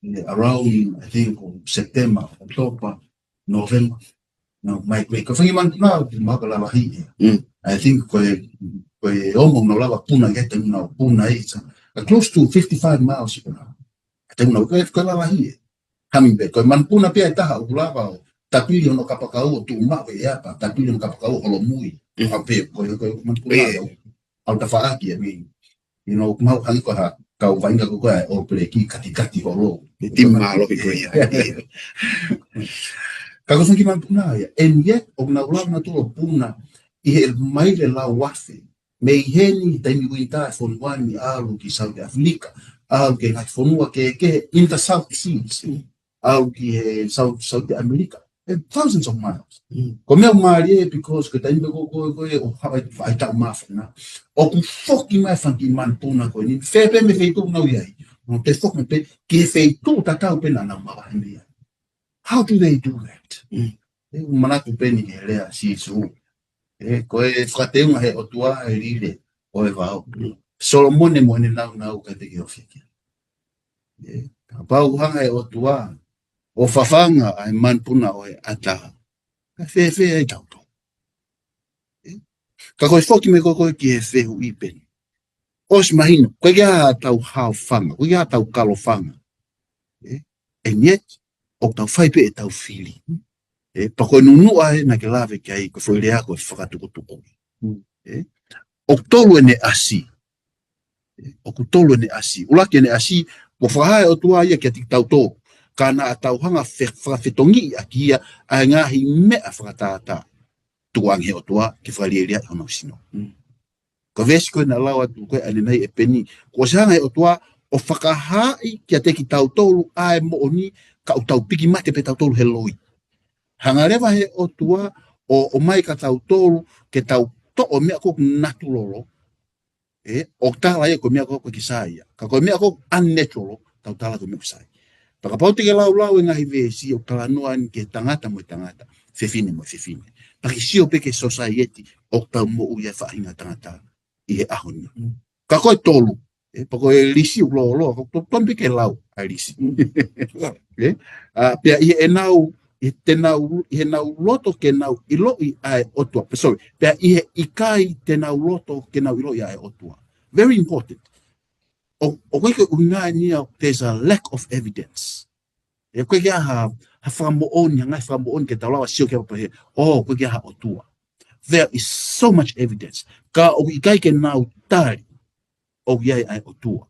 ʻE, around, I think, ʻo September, October, November, nau migrate. Ko e fanga manupuna, ʻoku mahalo lalahi ia. Mm. I think ko e, ko e ongo nau lava puna ke te nau puna ia, sa, close to fifty-five miles puna. Te nau, ko e, ko e lalahi ia. Hummingbird, ko e manupuna pē ʻe taha ʻoku lava ʻo tapili hono kapakau ʻo tuʻu maʻu e ʻea pea tapili hono kapakau ʻo holomui. Mm. ʻA pē, ko e, ko e manupuna ʻe, ʻo, ʻalu tafaʻaki ʻa e mei. You know, mau hangē ko ha kau vaʻinga ko ē ʻa e ʻōpeleki katikati holo. ʻE timi mālohi ko ia. Ka ko e fanga kiʻi manupuna ia. And yet, ʻoku nau lava nautolu ʻo puna ʻi he maile lau afe. Mei heni, taimi winter, fonua ni, ʻalu ki South Africa, ʻalu ki he ngaahi fonua kehekehe, in the South Seas, ʻalu ki he South, South America, and thousands of miles. Mm. Ko e meʻa mālie, because ko e taimi ko ē, ko ē, ʻo ha-, ʻai, ʻai taʻu māfana, ʻoku foki mai e fanga kiʻi manupuna ko eni, fē pē mei he feituʻu ʻoku nau ʻi ai, ʻo toe foki mai pē ki he feituʻu tatau pē naʻa nau mavahe mei ai. How do they do that? Mm. ʻE, manatu pē ni ki he lea ʻa Sīsū. ʻE, ko e fakateunga he ʻOtua e lile ʻo e vao. Mm. Solomone mo ʻene naunau ka te ke ofi ki ai. ʻE, kapau hanga he ʻOtua ʻo fafanga ʻa e manupuna ʻo e ʻatā, ka fēfē ai tautolu? ʻE, ka ko e foki mai ko ē ki he fehuʻi pē ni. ʻOsi mahino, ko e ʻikai ke ʻi ai haʻatau haofanga, ko e ʻikai ke ʻi ai haʻatau kalofanga. ʻE, and yet, ʻoku tau fai pē ʻetau fili. ʻE, pea ko e nunuʻa ē naʻa ke lave ki ai, ko e foʻi lea ko e fakatukutuku. Mm. ʻE, ʻoku tolu ʻene ʻasi. ʻE, ʻoku tolu ʻene ʻasi. ʻUluaki ʻene ʻasi, kuo fakahā ʻe he ʻOtua ia kiate kitautolu, ka naʻa tau hanga fe-, fakafetongiʻaki ia ʻa e ngaahi meʻa fakatātā. Tukuange he ʻOtua ke fakalielia hono sino. Mm. Ko e veesi ko ē naʻa lau atu ko ē ʻanenai ʻe Peni, kuo ʻosi hanga he ʻOtua ʻo fakahaaʻi kiate kitautolu ʻa e moʻoni, ka ʻoku tau piki mate pē tautolu he loi. Hanga leva he ʻOtua ʻo, ʻomai kia tautolu ke tau toʻo e meʻa ko ē ʻoku natulolo. ʻE, ʻoku tala ia ko e meʻa ko ē ʻoku ʻikai ke sai ia. Ka ko e meʻa ko ē ʻoku unnatural, tau tala ko e meʻa ʻoku sai. Pea kapau te ke laulau e ngaahi veesi ʻoku talanoa ni ki he tangata mo e tangata, fefine mo e fefine. Pea ke sio pē ki he society ʻoku tau moʻui ai e faʻahinga tangata ʻi he ʻaho ni. Mm. Ka ko e tolu, ʻe, pea ko e lisi ʻoku lōloa, ko e to-, tonu pē ke lau ʻa e lisi. ʻE, ʻa, pea ʻi heʻenau, ʻi heʻenau, ʻi heʻenau loto ke nau ʻiloʻi ʻa e ʻOtua. Pe-, sorry, pea ʻi he ʻikai te nau loto ke nau ʻiloʻi ʻa e ʻOtua. Very important. ʻO, ʻoku ʻikai ke ʻuhinga ia, there's a lack of evidence. ʻE, ʻoku ʻikai ke ʻi ai ha, ha fakamoʻoni, ha ngaahi fakamoʻoni ke tau lava sio ki ai pea pehē, ʻō, ʻoku ʻikai ke ʻi ai ha ʻOtua. There is so much evidence. Ka ʻoku ʻikai ke nau tali ʻoku ʻi ai ʻa e ʻOtua.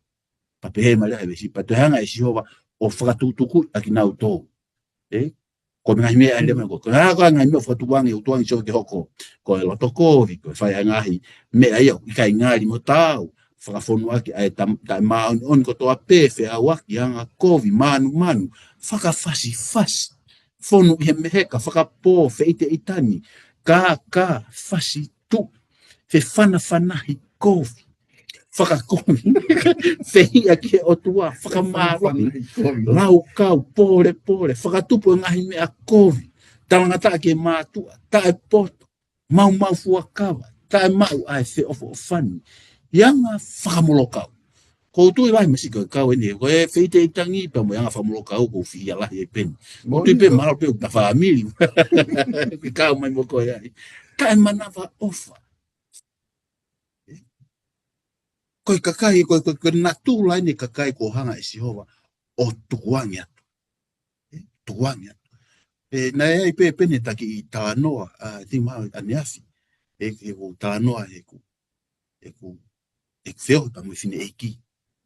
Pea pehē mai leva he veesi, pea toe hanga ʻe Sihova ʻo fakatukutukuʻi ʻa kinautolu. ʻE? Ko e ngaahi meʻa ʻa e lea mai ko ē. Ko e hā ko ā e ngaahi meʻa ʻoku fakatukuange ʻe he ʻOtua ke hoko? Ko e loto kovi, ko e fai ʻa e ngaahi meʻa ia ʻoku ʻikai ngali mo taau. Fakafonuʻaki ʻa e tam-, taʻemāʻoniʻoni kotoa pē, feʻauaki, anga kovi, mānumanu, fakafasifasi, fonu ʻi he meheka, fakapō, feʻiteʻitani, kākā, fasi tuʻi, fefanafanahi kovi, fakakovi, fehiʻa ki he ʻOtua, fakamālohi, laukau, pōlepole, fakatupu e ngaahi meʻa kovi, talangataʻa ki he mātuʻa, taʻepoto, maumau fuakava, taʻemaʻu ʻa e feʻofoʻofani, ʻi he anga fakamolokau. Ko u tui lahi masiʻi ko e kau eni, ko e feʻiteʻitani pea mo e anga fakamolokau ko u fiʻia lahi e peni. Ko u tui pē mahalo pē ʻoku ta fāmili. Ke kau mai mo koe ai. Taʻemanavaʻofa. Ko e kakai, ko e, ko e, ko e natula eni e kakai kuo hanga ʻe Sihova ʻo tukuange atu. ʻE, tukuange atu. ʻE, naʻe ʻi ai pē peni taki ʻi talanoa, a, ti ma ʻaneafi. ʻE, ʻe ko talanoa ʻe ku, ʻe ku, ʻe ku feohi pea mo e fineʻeiki.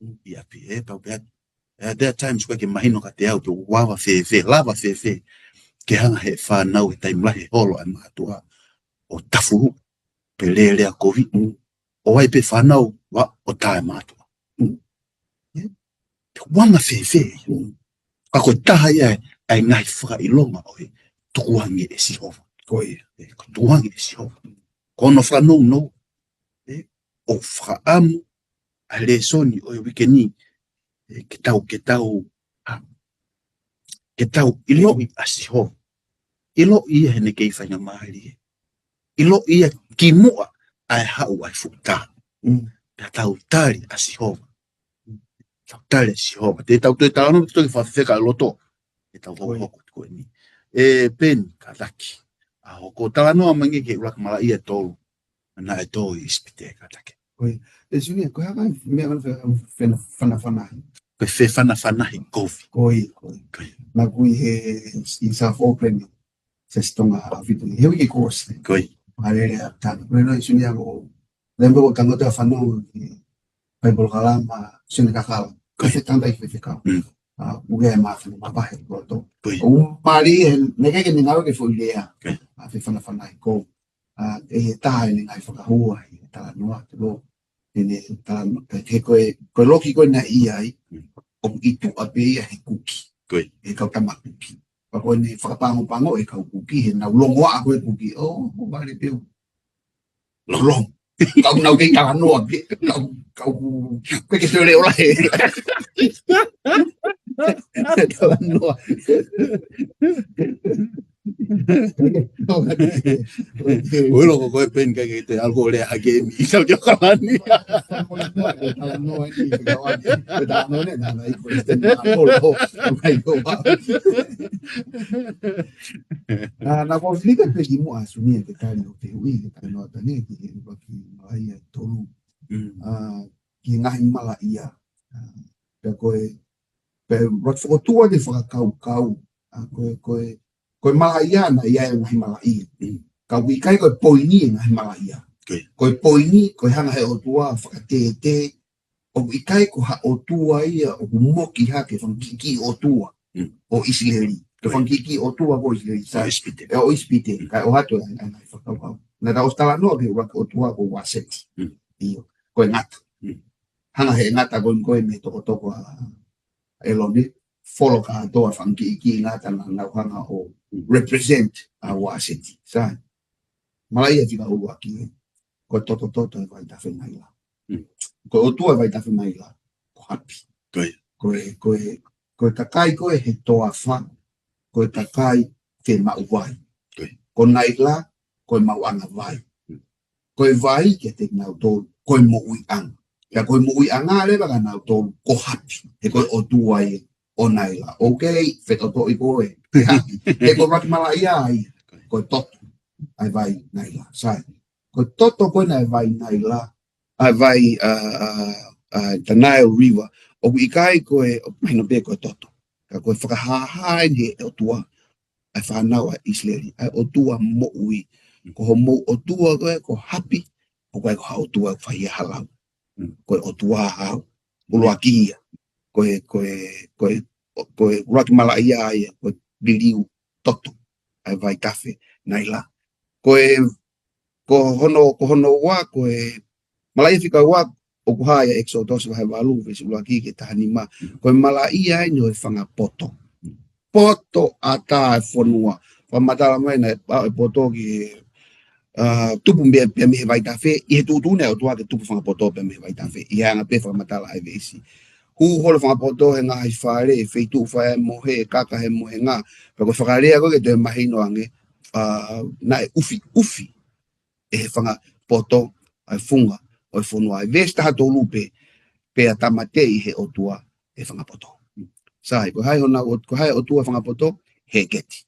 ʻI ʻapi, ʻe, pau pē atu. At that times, ko e ke mahino ka te au, pe ʻoku vava fēfē, lava fēfē. Ke hanga he fānau, he taimi lahi, holo ʻa e mātuʻa. ʻO tafulu, pe lēlea kovi, ʻo ai pē fānau, ʻo tā e mātuʻa. ʻE? Te uanga fēfē. Ka ko e taha ia ʻa e ngaahi fakaʻilonga ʻo e tukuange ʻe Sihova. Ko ia, ʻe, ko e tukuange ʻe Sihova. Ko hono fakanounou, ʻe, ʻo fakaʻamu, ʻa e lēsoni ʻo e uike ni, ʻe, ke tau, ke tau, a, ke tau ʻiloʻi ʻa Sihova. ʻIloʻi ia heʻene kei faingamālie. ʻIloʻi ia kimuʻa ʻa e haʻu ʻa e fuʻu tā. Pea tau tali ʻa Sihova. Tau tali ʻa Sihova. Te tau toe talanoa, te tau fakafekau loto. Te tau hokohoko ko eni. ʻE peni, kātaki. ʻA hoko talanoa mai ange ki he ʻUluaki Malaʻia ʻe tolu. Naʻe tō ʻi ʻIsipite, kātaki. Ko ia. ʻE Siunia, ko e hā e meʻa ʻoku fena-, fena-, fanafanahi? Ko e fefanafanahi kovi. Ko ia, ko ia. Ko ia. Naʻa ku ʻi he, ʻi South Auckland, Sesi Tonga ʻafitu. He uike kuo ʻosi. Ko ia. Mālele ʻa tana. Ko e no ʻi Siunia ko, lembra ko tango te fanongo ki he polokalama Sione Kakala. Ko ia. Ko e tanda ʻi he fekau. ʻA, ʻoku ʻi ai e māfana, māpahe, loto. Ko ia. ʻO mālie, he, naʻe ʻikai ke ne ngāue ki he foʻi lea. Ko ia. ʻA, fefanafanahi kovi. ʻA, ʻe he taha ʻene ngaahi fakahua, ʻi he talanoa, te lo, ʻene talanoa, he ko e, ko e loki ko ē naʻe ʻi ai, ʻoku ʻi tuʻa pē ia he Kuki. Ko ia. He kau tama Kuki. Pea ko ʻene fakapangopango e kau Kuki, he nau longoaʻa ko e Kuki. ʻO, ʻo vale pē u. Lolong. Kau nau kei talanoa, ke, kau, kau, ke ke sole ola he. Talanoa. Ui loko ko e peni ka ke te alko le a ke mi. Kau ke kalani. Talanoa ni, talanoa ni, talanoa ni, na, na, iko, este, na, lo, lo, na, iko, wa. Na, na, ko fika pe ki mo a sumi ke tali o te ui, ke tali no tani, ki he ua ki malaʻia ʻe tolu. ʻA, ki he ngaahi malaʻia. ʻA, pea ko e, pea ua fokotua ke fakakaukau. ʻA, ko e, ko e, ko e malaʻia naʻe ʻi ai e ngaahi malaʻia. Ka ʻoku ʻikai ko e poini e ngaahi malaʻia. Ko e. Ko e poini, ko e hanga he ʻOtua fakatētē, ʻoku ʻikai ko ha ʻOtua ia, ʻoku moki hake fanga kiʻi ʻotua ʻo ʻIsileli. Ko e fanga kiʻi ʻotua ko ʻIsileli. ʻO ʻIsipite. ʻE ʻo ʻIsipite, kae ʻoatu e, e, e fakakaukau. Naʻa ta ʻosi talanoa ki he ʻuluaki ʻotua ko Uaseti. ʻIo, ko e ngata. Hanga he ngata ko eni ko e mei he tokotoko ʻa ʻElone, folo kātoa fanga kiʻi, kiʻi ngata naʻa nau hanga ʻo represent ʻa Uaseti. Sai. Malaʻia fika ʻuluaki ē, ko e toto toto e vaitafe Naila. Ko e ʻotua e vaitafe Naila, ko Hapi. Ko e, ko e, ko e kakai ko ē he toafa, ko e kakai ke maʻu vai. Ko Naila, ko e maʻuʻanga vai. Ko e vai kiate kinautolu, ko e moʻuiʻanga. Pea ko e moʻuiʻanga leva kia nautolu, ko Hapi. He ko e ʻotua ia ʻo Naila. Okay, fetotoʻi ko ē. He ko e ʻuluaki malaʻia ia, ko e toto ʻa e vai Naila. Sai. Ko e toto ko ē ʻa e vai Naila, ʻa e vai, ʻa, ʻa, ʻa, the Nile River. ʻOku ʻikai ko e, ʻoku mahino pē ko e toto. Ka ko e fakahāhā eni he ʻOtua ʻa e fānau ʻa ʻIsileli, ʻa e ʻOtua moʻui. Ko homou ʻotua ko ē, ko Hapi, ʻoku ʻikai ko ha ʻotua ʻoku fai ia ha lau. Ko e ʻOtua au, ʻuluaki ia. Ko e, ko e, ko e, ko e ʻuluaki malaʻia ia, ko e liliu toto ʻa e vaitafe Naila. Ko e, ko hono, ko hono ua, ko e malaʻia fika ua, ʻoku hā ia ʻEkisoto vahe valu, veesi ʻuluaki ki he taha nima. Ko e malaʻia eni ʻo e fanga poto. Poto ʻatā e fonua. Fakamatala mai naʻe pau e poto ki he, ā, tupu mei, pea mei he vaitafe, ʻi he tuʻutuʻuni ʻa e ʻOtua ke tupu fanga poto pea mei he vaitafe. ʻI he anga pē fakamatala ʻa e veesi. Hū holo fanga poto he ngaahi fale, feituʻu fai ai e mohe, kaka he mohenga. Pea ko e fakalea ko ē ke toe mahino ange, ā, naʻe ʻufiʻufi ʻe he fanga poto ʻa e funga ʻo e fonua. ʻI he veesi taha tolu pē, pea tāmateʻi ʻe he ʻOtua e fanga poto. Sai, ko hai honau ʻot-, ko hai ʻOtua fanga poto? Hēketi.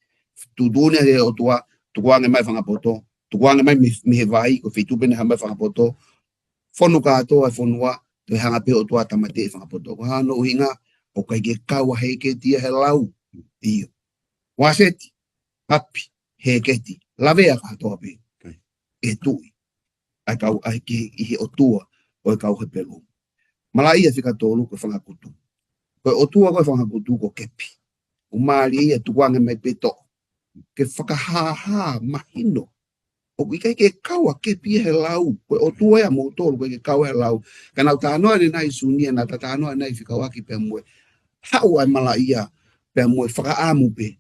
Tuʻutuʻuni ʻe he ʻOtua, tukuange mai fanga poto, tukuange mai mei, mei he vai, ko e feituʻu pē naʻe hā mai fanga poto, fonu kātoa e fonua, toe hanga pē ʻOtua tāmateʻi fanga poto. Ko hono ʻuhinga, ʻoku ʻikai ke kau ʻa Hēketi ia he lau. ʻIo. Uaseti, Hapi, Hēketi, lavea kātoa pē. ʻE tuʻi ʻa e kau ʻa e ki, ʻi he ʻOtua ʻo e kau Hepelū. Malaʻia fika tolu ko e fanga kutu. Ko e ʻOtua ko e fanga kutu ko Kepi. ʻOku mālie ia, tukuange mai pē toʻo. Ke fakahāhā mahino. ʻOku ʻikai ke kau ʻa Kepi ia he lau. Ko e ʻOtua ia moutolu, ʻoku ʻikai ke kau he lau. Ka naʻa ku talanoa ʻanenai Sunia, naʻa ta talanoa ʻanenai fekauʻaki pea mo e haʻu ʻa e malaʻia, pea mo e fakaʻamu pē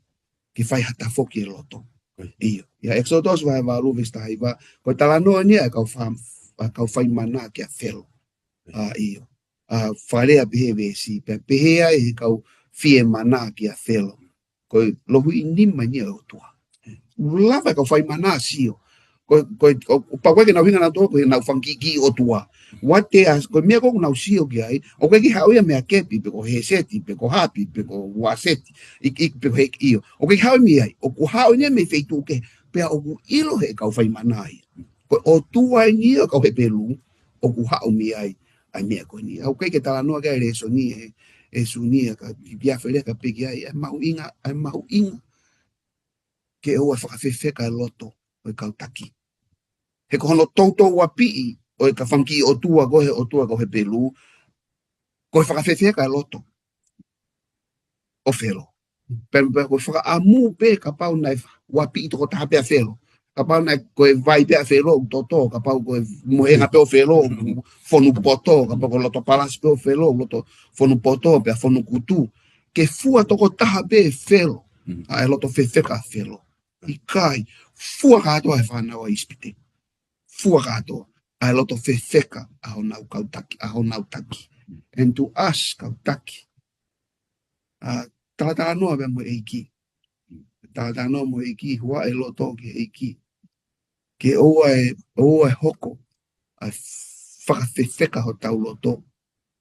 ke fai ha tafoki e loto. ʻIo. ʻIa ʻEkisoto vahe valu veesi taha hiva, ko e talanoa eni ia ʻa e kau fa-, ʻa e kau fai mana kia Felo. ʻA, ʻio. ʻA, fakalea pē he veesi, pea pehē ai ʻe he kau fie mana kia Felo. Ko e lohi ʻi nima eni ia ʻo e ʻOtua. ʻOku lava e kau fai mana ʻo sio. Ko, ko, ʻo, ʻo pau ko ē ke nau hinga nautolu ko ʻenau fanga kiʻi ʻotua. What they are, ko e meʻa ko ē ʻoku nau sio ki ai, ʻoku ʻikai ke haʻu ia meia Kepi, pe ko Hēseti, pe ko Hapi, pe ko Uaseti, ʻi, ʻi, pe ko Hēketi, ʻio. ʻOku ʻikai ke haʻu mei ai, ʻoku haʻu eni ia mei he feituʻu kehe, pea ʻoku ʻilo ʻe he kau fai mana ia. Ko e ʻOtua eni ia ʻo e kau Hepelū, ʻoku haʻu mei ai ʻa e meʻa ko eni. ʻOku ʻikai ke talanoa ki ai e lēsoni ē, ē Sunia ka, pea fele ka piki ai, ʻa e mahuʻinga, ʻa e mahuʻinga ke ʻoua ʻe fakafefeka e loto ʻo e kau taki. He ko hono toutou ʻapiʻi ʻo e kau fanga kiʻi ʻotua ko ē he ʻOtua ko ē he Hepelū, ko e fakafefeka e loto ʻo Felo. Pea, pea ko e fakaʻamu pē kapau naʻe ʻapiʻi tokotaha pē ʻa Felo. Kapau naʻe ko e vai pē ʻa Felo ʻoku toto, kapau ko e mohenga pē ʻo Felo ʻoku fonu poto, kapau ko e loto palasi pē ʻo Felo, loto fonu poto, pea fonu kutu. Ke fua tokotaha pē ʻe Felo, ʻa e loto fefeka ʻa Felo. ʻIkai, fua kātoa ʻe he fānau ʻa ʻIsipite. Fua kātoa ʻa e loto fefeka ʻa honau kau taki, ʻa honau taki. And to us, kau taki. ʻA, talatalanoa pē mo e ʻEiki. Talatalanoa mo e ʻEiki, huaʻi e loto ki he ʻEiki. Ke ʻoua ʻe, ʻoua ʻe hoko ʻa e fakafefeka hotau loto,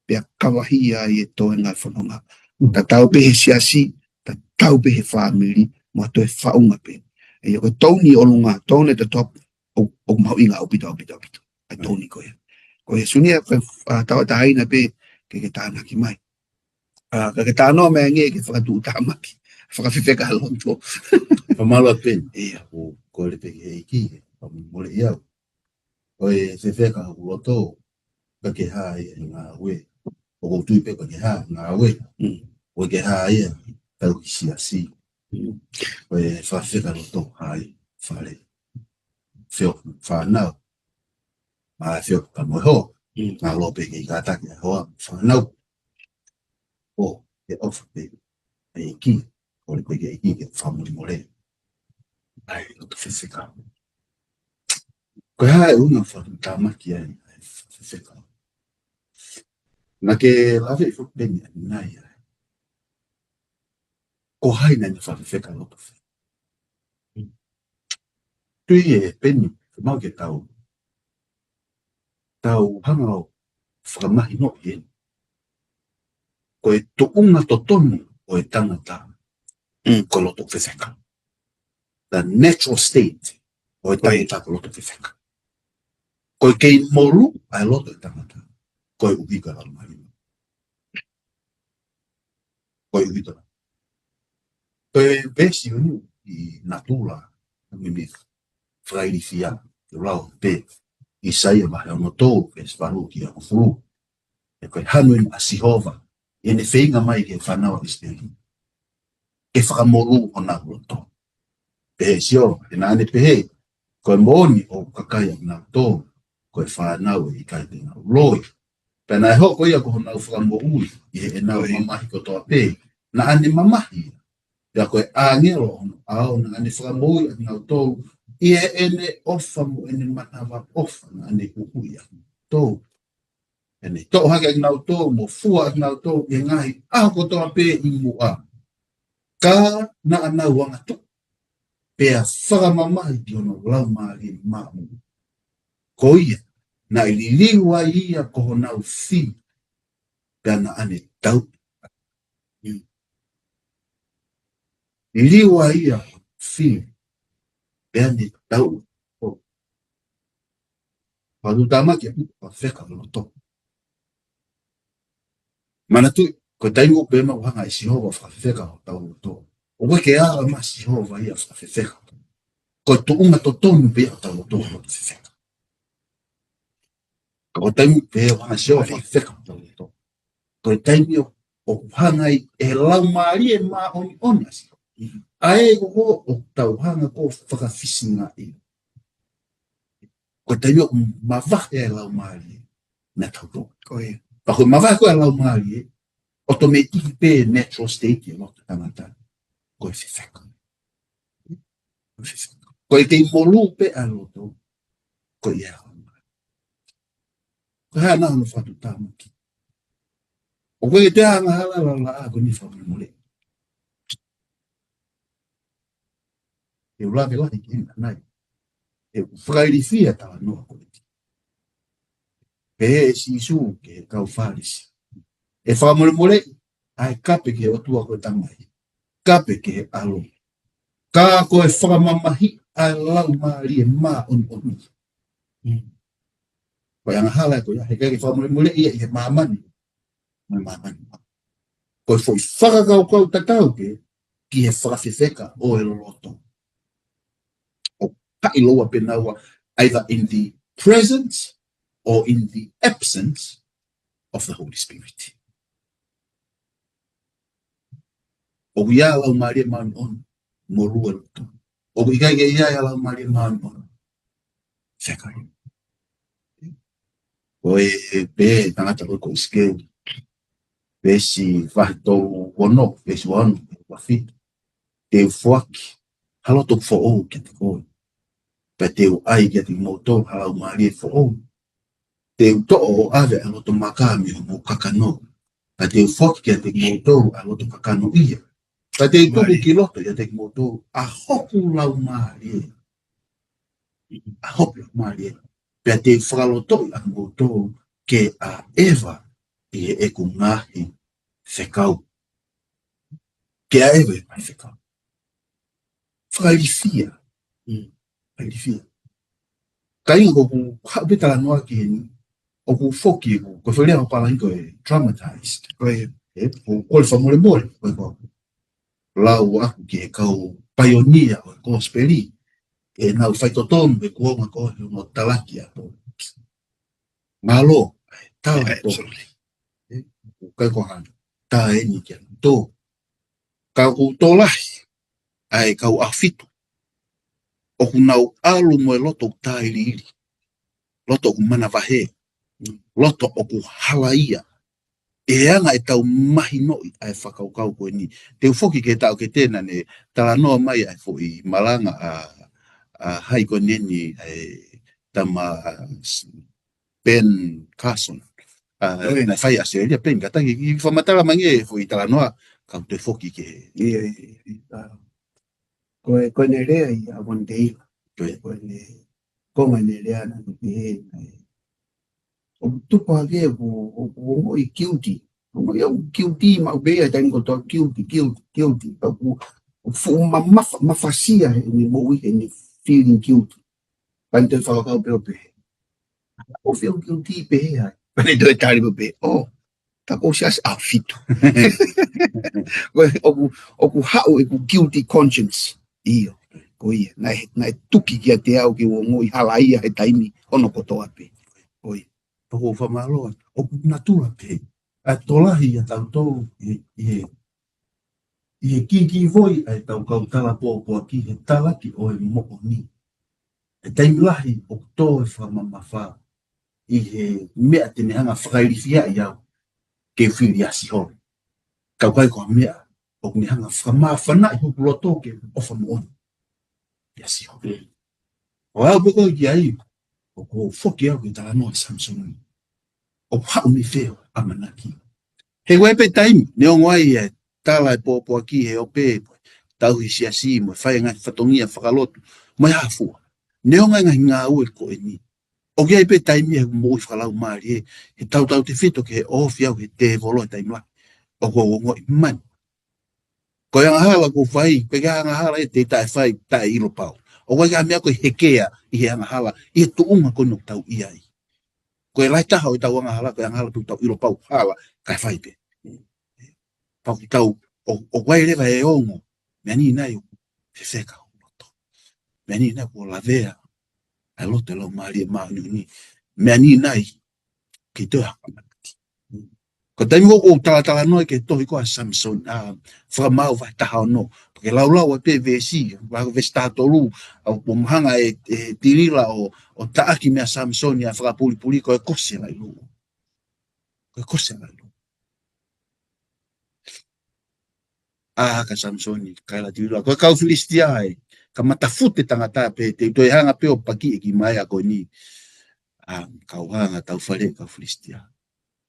pea kavahia ai e toenga e fononga. Tatau pē he siasi, tatau pē he fāmili, mo e toe faʻunga pē. ʻA ia ko e touni ʻolunga, tone at the top, ʻoku, ʻoku mahuʻinga ʻaupito, ʻaupito, ʻaupito. ʻA e touni ko ia. Ko ia Sunia, ko e, ʻa, tauʻatāina pē ke ke tānaki mai. ʻA, ka ke talanoa mai ange ke fakatuʻutāmaki, fakafefeka loto. Fakamālō atu pē. ʻIa. ʻOku ou kole pē ki he ʻEiki, ke fakamolemole ʻiate au. ʻOku fefeka hoku loto, ʻikai ke hā ia he ngāue. ʻOku ou tui pē ʻikai ke hā he ngāue. Mm. ʻOku ʻikai ke hā ia he tau ki siasi. Mm. ʻOku fefeka loto, hā ia he fale. Feo fānau. Mo e feo ka mo e hoa. Mm. Mālō pē ke kātaki e hoa, fānau. ʻO, ke ʻofa pē ʻEiki, kole pē ki he ʻEiki ke fakamolemole. ʻA e loto fefeka. Ko e hā e ʻuhinga fakatāmaki ai ʻa e fefeka? Naʻa ke lave ʻi he foʻi peni ʻanenai ai. Ko hai naʻa ne fakafefeka loto fē? Tui e peni, ke mau ke tau, tau hanga ʻo fakamahinoʻi eni. Ko e tuʻunga totonu ʻo e tangata, mm, ko e loto fefeka. The natural state ʻo e tangata ko e loto fefeka. Ko e kei molu ʻa e loto ʻo e tangata, koeʻuhi ko e laumālie. Koeʻuhi ko e, ko e veesi ʻoku ʻi natula, ʻa e meʻa fakailifia, ke lau pē ʻi ʻAisea vahe ono tolu, veesi valu ki he hongofulu. ʻE ko e hanu eni ʻa Sihova, ʻi heʻene feinga mai ki he fānau ʻa ʻIsileli, ke fakamolu honau loto. Pehē ʻe Sihova, he naʻa ne pehē, ko e moʻoni ʻoku ou kakai ʻa kinautolu, ko e fānau ʻe ʻikai te nau loi. Pea naʻe hoko ia ko honau fakamoʻui ʻi heʻenau mamahi kotoa pē. Naʻa ne mamahi ia. Pea ko e ʻāngelo ʻo hono ʻao naʻa ne fakamoʻui ʻa kinautolu ʻi heʻene ʻofa mo ʻene manavaʻofa naʻa ne huhuʻi ʻa kinautolu. Pea ne toʻo hake ʻa kinautolu mo fua ʻa kinautolu ʻi he ngaahi ʻaho kotoa pē ʻi muʻa. Ka naʻa nau angatuʻu pea fakamamahi ki hono Laumālie Māʻoniʻoni. Ko ia, naʻe liliu ai ia ko honau fili, pea naʻa ne tauʻi. Liliu ai ia ko e fili, pea ne tauʻi. Fakatuʻutāmaki ʻa e fakafefeka ʻo e loto. Manatuʻi, ko e taimi ʻoku pehē mai ʻoku hanga ʻe Sihova ʻo fakafefeka hotau loto. ʻOku ʻikai ke ala mai Sihova ia ʻo fakafefeka. Ko e tuʻunga totonu pē ia hotau loto ʻo fakafefeka. Ka ko e taimi ʻoku pehē ʻoku hanga ʻe Sihova ʻo fakafefeka hotau loto. Ko e taimi ʻoku, ʻoku hanga ai ʻe he Laumālie Māʻoniʻoni ʻa Sihova. ʻA ē ko ē ʻoku tau hanga ko ē ʻo fakafisingaʻi. Ko e taimi ʻoku mavahe ai e Laumālie, naʻa tau tō. Ko ia. Pea ko e mavahe ko ē e Laumālie, ʻotomētiki pē natural state ʻo e loto ʻo e tangata. Ko e fefeka. Ko e fefeka. Ko e kei molū pē ʻa e loto, ko ia. Ko e hā nai hono fakatuʻutāmaki? ʻOku ʻikai ke toe angahala e laʻā ko eni fakamolemole. ʻE u lave lahi ki ai ʻanenai. ʻE u fakailifia e talanoa ko eni. Pehē ʻe Sīsū ki he kau Fālesi, ʻe fakamolemoleʻi ʻa e kape ki he ʻOtua ko e Tamai, kape ki he ʻAlo, ka ko e fakamamahiʻi ʻa e Laumālie Māʻoniʻoni. Mm. Ko e angahala ē ko ia, heʻikai ke fakamolemoleʻi ia ʻi he māmani. Mo e māmani. Ko e foʻi fakakaukau tatau pē ki he fakafefeka ʻo e loto. ʻOku haʻi loua pē naua, either in the presence or in the absence of the Holy Spirit. ʻOku ʻi ai e Laumālie Māʻoniʻoni, molū e loto. ʻOku ʻikai ke ʻi ai e Laumālie Māʻoniʻoni, fefeka ia. Ko e pehē ʻe he tangata ko ē ko ʻIsikeli, veesi vahe tolu ono, veesi ua ono, ua fitu. Te u foaki ha loto foʻou kiate koe. Pea te u ʻai kiate kimoutolu ha laumālie foʻou. Te u toʻo ʻo ʻave ʻa e loto maka mei homou kakano. Pea te u foaki kiate kimoutolu ʻa e loto kakano ia. Pea te u tuku ki loto ʻiate kimoutolu ʻa hoku laumālie. ʻA hoku laumālie. Pea te u fakalotoʻi ʻa kimoutolu ke ʻaʻeva ʻi heʻeku ngaahi fekau. Ke ʻaʻeva ʻi he ngaahi fekau. Fakailifia. Mm. Fakailifia. Kāinga, ko ʻeku haʻu pē talanoa ki heni, ʻoku foki ʻeku, ko e foʻi lea ʻo e pālangi ko e traumatized. Ko e, ʻe, ʻoku ou kole fakamolemole, ko e ko lau ʻaku ki he kau paionia ʻo e kosipeli, ʻenau faitotonu he kuonga ko ē hono talaki ʻa Paula. Mālō, tala ʻa Paula. Ē, ʻoku ʻikai ko ha tā eni kia tō. Ka ʻoku tokolahi ʻa e kau ʻAhofitu ʻoku nau ʻalu mo e loto ʻoku tāiliili, loto ʻoku manavahē, loto ʻoku halaia. ʻE anga ʻetau mahinoʻi ʻa e fakakaukau ko eni. Te u foki ki he taʻokete naʻa ne talanoa mai ʻa e foʻi malanga ʻa, ʻa hai ko eni, ʻa e tama Ben Carson. ʻA, ʻio, ʻio. Naʻe fai ʻi ʻAositelēlia, Ben, kātaki, kiʻi fakamatala mai ange e foʻi talanoa, ka u toe foki ki he. ʻIo, ʻio, ʻio. ʻA, ko e, ko ʻene lea ia ʻa Wanda Taylor. ʻIo. Ko ʻene, ko ʻene lea naʻa ne pehē, ʻa e, ʻoku tupu hake ʻoku, ʻoku ongoʻi guilty. Ongoʻi ʻoku guilty maʻu pē ia he taimi kotoa, guilty, guilty, guilty. ʻOku, ʻoku fuʻu ma-, mafa-, mafasia heʻene moʻui, heʻene feeling guilty. Pea ne toe fakakaukau pē ʻo pehē, ʻoku ou feel guilty pehē ai? Pea ne toe tali pē ʻo pehē, ʻō, ka ʻoku ou siasi ʻAhofitu. Ko e, ʻoku, ʻoku haʻu ʻeku guilty conscience. ʻIo, ko ia. Naʻe, naʻe tuki kiate au ke u ongoʻi halaia he taimi hono kotoa pē. Ko ia. Pea ʻoku ou fakamālō atu, ʻoku natula pē. ʻA e tokolahi ʻiate kitautolu ʻi, ʻi he, ʻi he kīkīvoi ʻa ʻetau kau tala pōpoaki he talaki ʻo e moʻoni. He taimi lahi ʻoku tō e fakamamafa. ʻi he meʻa te ne hanga fakailifiaʻi au ke fili ʻa Sihova. Ka ʻoku ʻikai ko ha meʻa ʻoku ne hanga fakamāfanaʻi hoku loto ke ʻofa moʻoni ʻia Sihova. ʻO aʻu pē ko ē ki ai, ʻoku ou foki au ke talanoa Samisoni. ʻOku haʻu mei fē ʻamanaki? He ʻoku ʻi ai pē taimi, neongo ʻa e tala e pōpoaki he ope, tauhi siasi, mo e fai e ngaahi fatongia fakalotu, mo e hā fua. Neongo e ngaahi ngāue ko eni, ʻoku ʻi ai pē taimi he moʻui fakalaumālie, he tautautefito ki he ʻohofi au he tēvolo he taimi lahi. ʻOku ou ongoʻi manu. Ko e angahala ʻoku ou fai, pe ko e angahala ʻe te taʻe fai, taʻe ʻilo pau. ʻOku ʻikai ha meʻa ko e hekea ʻi he angahala, ʻi he tuʻunga ko eni ʻoku tau ʻi ai. Ko e lahi taha ʻo ʻetau angahala, ko e angahala pē ʻoku tau ʻilo pau hala, kae fai pē. Pau ke tau, ʻo, ʻoku ʻi ai leva e ongo, meʻa ni nai ʻoku fefeka hoku loto. Meʻa ni nai ʻoku lavea ʻa e loto ʻo e Laumālie Māʻoniʻoni. Meʻa ni nai, ke toe hanga ʻamanaki. Ko e taimi ko ē ʻoku ou talatalanoa ki he tohi ko ē ʻa Samisoni, ʻa Fakamaau vahe taha ono. Pea ke laulau ʻa e pē veesi, ʻa e veesi taha tolu, ʻa ʻoku mahanga ʻe, ʻe Tilila ʻo, ʻo taʻaki meia Samisoni ʻa e fakapulipuli, ko e kosi ʻa e laʻi lū. Ko e kosi ʻa e laʻi lū. ʻĀ, ka Samisoni, kaila Tilila, ko e kau Filisitia ē, ka matafute tangata pē, te u toe hanga pē ʻo pakiʻi ki mai ʻa ko eni. ʻĀ, kau hanga tau fale kau Filisitia.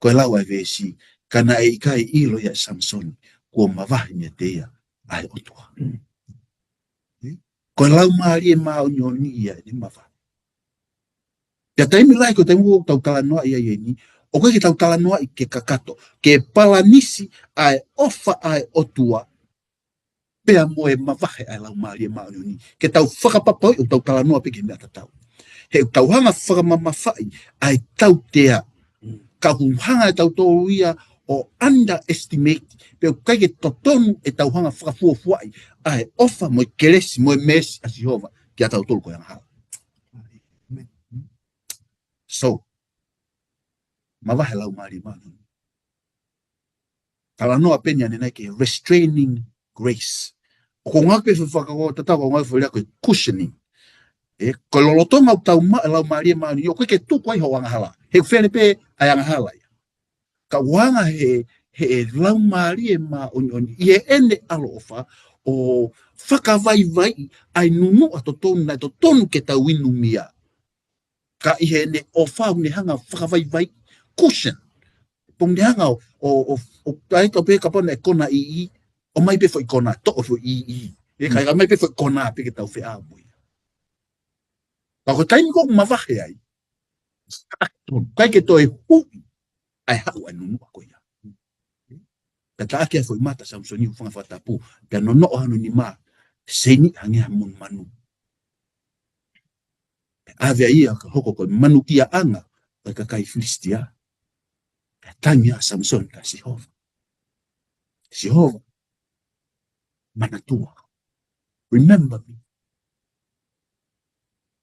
Ko e lau ʻa e veesi, ka naʻe ʻikai ʻilo ia ʻe Samisoni kuo mavahe meiate ia ʻa e ʻOtua. Mm. Ko e Laumālie Māʻoniʻoni ia ʻene mavahe. Pea taimi lahi ko e taimi ʻoku tau talanoaʻi ai eni, ʻoku ʻikai ke tau talanoaʻi ke kakato, ke palanisi ʻa e ʻofa ʻa e ʻOtua, pea mo e mavahe ʻa e Laumālie Māʻoniʻoni, ke tau fakapapauʻi ʻoku tau talanoa pē ki he meʻa tatau. He ʻoku tau hanga fakamamafaʻi ʻa e tautea, ka ʻoku hanga ʻe tautolu ia ʻo underestimate, pe ʻoku ʻikai ke totonu ʻetau hanga fakafuofuaʻi ʻa e ʻofa mo e kelesi mo e meesi ʻa Sihova kia tautolu ko e angahala. So, mavahe Laumālie Māʻoniʻoni. Talanoa pē eni ʻanenai ki he restraining grace. ʻOku ngāueʻaki pē fakako tatau, ʻoku ngāueʻaki e foʻi lea ko e cushioning. ʻE, ko e lolotonga ʻoku tau maʻu e Laumālie Māʻoniʻoni, ʻoku ʻikai ke tuku ai hoʻo angahala. He ʻoku fele pē ʻa e angahala ia. Ka ʻoku hanga he, he Laumālie Māʻoniʻoni, ʻi heʻene ʻaloʻofa, ʻo fakavaivaiʻi ʻa e nunuʻa totonu, naʻe totonu ke tau inumia. Ka ʻi heʻene ʻofa ʻoku ne hanga fakavaivaiʻi, cushion. Pea ʻoku ne hanga ʻo, ʻo, ʻo, ʻo, ʻai tau pē kapau naʻe kona ʻiʻi, ʻomai pē foʻi kona, toʻo foʻi ʻiʻi. ʻE kai, ʻomai pē foʻi kona pē ke tau feʻao mo ia. Ka ko e taimi ko ē ʻoku mavahe ai, ʻikai ke toe huʻi ʻa e haʻu ʻa e nunuʻa ko ia. Pea taʻaki ʻa e foʻi mata ʻa Samisoni, hūfanga he fakatapu, pea nonoʻo hono nima, seini hangē ha monumanu. Pea ʻave ai ia ka hoko ko e manukiaʻanga ʻo e kakai Filisitia. Pea tangi ʻa Samisoni kia Sihova. Sihova, manatua. Remember me.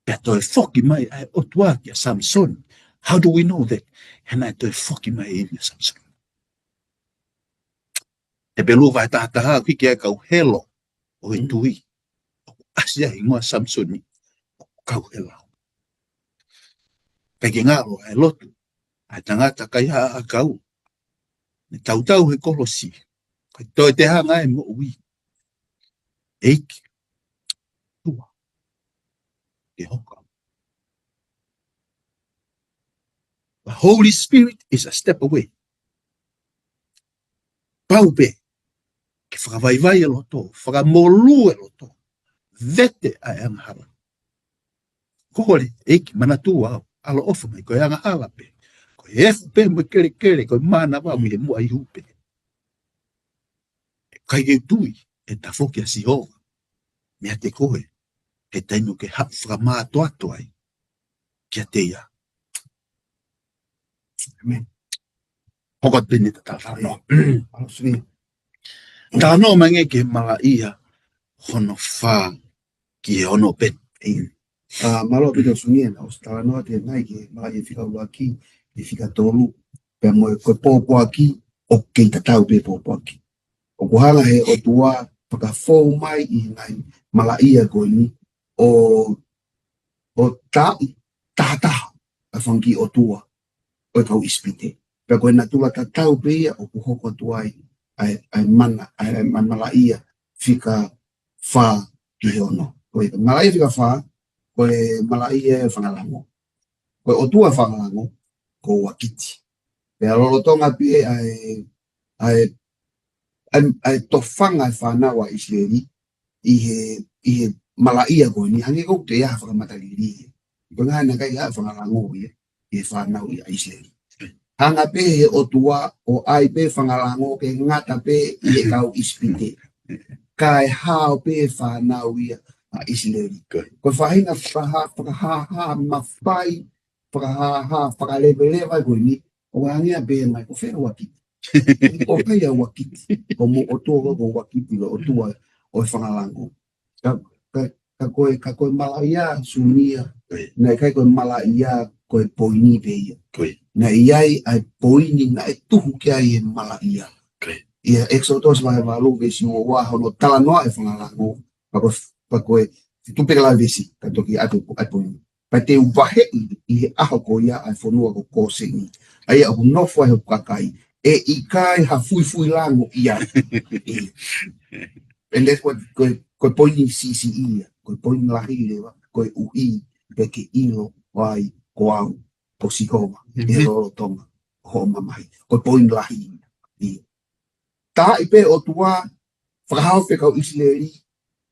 Pea toe foki mai ʻa e ʻOtua kia Samisoni. How do we know that? He naʻe toe foki mai ʻa e ʻEiki kia Samisoni. Hepelū vahe taha taha, ʻoku hiki ai e kau helo ʻo e tui. ʻOku ʻasi ai e hingoa ʻo Samisoni, ʻoku kau hela. Pea ʻikai ke ngalo ʻa e lotu ʻa e tangata kaihaʻa ʻakau. Ne tautau he kolosi. ʻIkai toe te hanga e moʻui. ʻEiki. Tua. Ke hoko. The Holy Spirit is a step away. Pau pē ke fakavaivai e loto, fakamolū e loto, vete ʻa e angahala. Kole, ʻEiki, manatua au, ʻaloʻofa mai, ko e angahala pē, ko e efu pē mo e kelekele, ko e mānava mo e muʻa ihu pē. ʻIkai ke u tui ʻe tafoki ʻa Sihova meiate koe he taimi ʻoku ke haʻu fakamātoato ai kiate ia. ʻĒmeni. Hoko atu pē eni ʻeta talanoa. Mālō Sungi. Talanoa mai angē ki he malaʻia hono fā ki he ono pē. ʻĒmeni. ʻA, mālō ʻaupito Sungi, naʻa ʻosi talanoa atu ʻanenai ki he malaʻia fika ʻuluaki, ki he fika tolu, pea mo e ko e pōpoaki, ʻoku kei tatau pē pōpoaki. ʻOku hanga he ʻOtua fakafou mai ʻi he ngaahi malaʻia ko eni, ʻo, ʻo taaʻi tahataha ʻa fanga kiʻi ʻotua ʻo e kau ʻIsipite. Pea ko e natula tatau pē ia ʻoku hoko atu ai ʻa e, ʻa e mana, ʻa e ma-, malaʻia fika fā ki he ono. Ko e malaʻia fika fā, ko e malaʻia ʻo e fanga lango. Ko e ʻotua ʻo e fanga lango, ko Uakiti. Pea lolotonga pē ʻa e, ʻa e, ʻa e, ʻa e tofanga ʻa e fānau ʻa ʻIsileli, ʻi he, ʻi he malaʻia ko eni, hangē ko ʻete ʻai ha fakamatalili. Ko e ʻuhinga naʻe ʻikai ha fanga lango ia, ʻi he fānau ia ʻa ʻIsileli. Hanga pē he ʻOtua ʻo ʻai pē fanga lango ke ngata pē ʻi he kau ʻIsipite. Kae hao pē fānau ia ʻa ʻIsileli. Ko e faʻahinga fakaha-, fakahāhā mafai, fakahāhā, fakaleveleva ko eni, ʻo hangē pē mai ko fē Uakiti. ʻOku ʻikai ʻa Uakiti, ko hoʻomou ʻotua ko, ko Uakiti, ko e ʻotua ʻo e fanga lango. Ka, ka, ka ko e, ka ko e malaʻia Sunia, naʻe ʻikai ko e malaʻia ko e poini pē ia. Naʻe ʻi ai ʻa e poini naʻe tuhu ki ai e malaʻia. ʻI he ʻEkisoto vahe valu veesi ua ua, hono talanoa e fanga lango, pea ko, pea ko e, tupe ka la veesi, ka toki ʻai pē, ʻai poini. Pea te u vaheʻi ʻi he ʻaho ko ia ʻa e fonua ko Kōseni, ʻa ia ʻoku nofo ai hoku kakai, ʻe ʻikai ha fuifui lango ʻi ai. And that's what, ko e, ko e poini siʻisiʻi ia, ko e poini lahi leva, koeʻuhi pē ke ʻilo ai ko au, ko Sihova, ʻi he lolotonga hoʻo mamahi. Ko e poini lahi ia. Taaʻi pē ʻOtua, fakahaofi e kau ʻIsileli,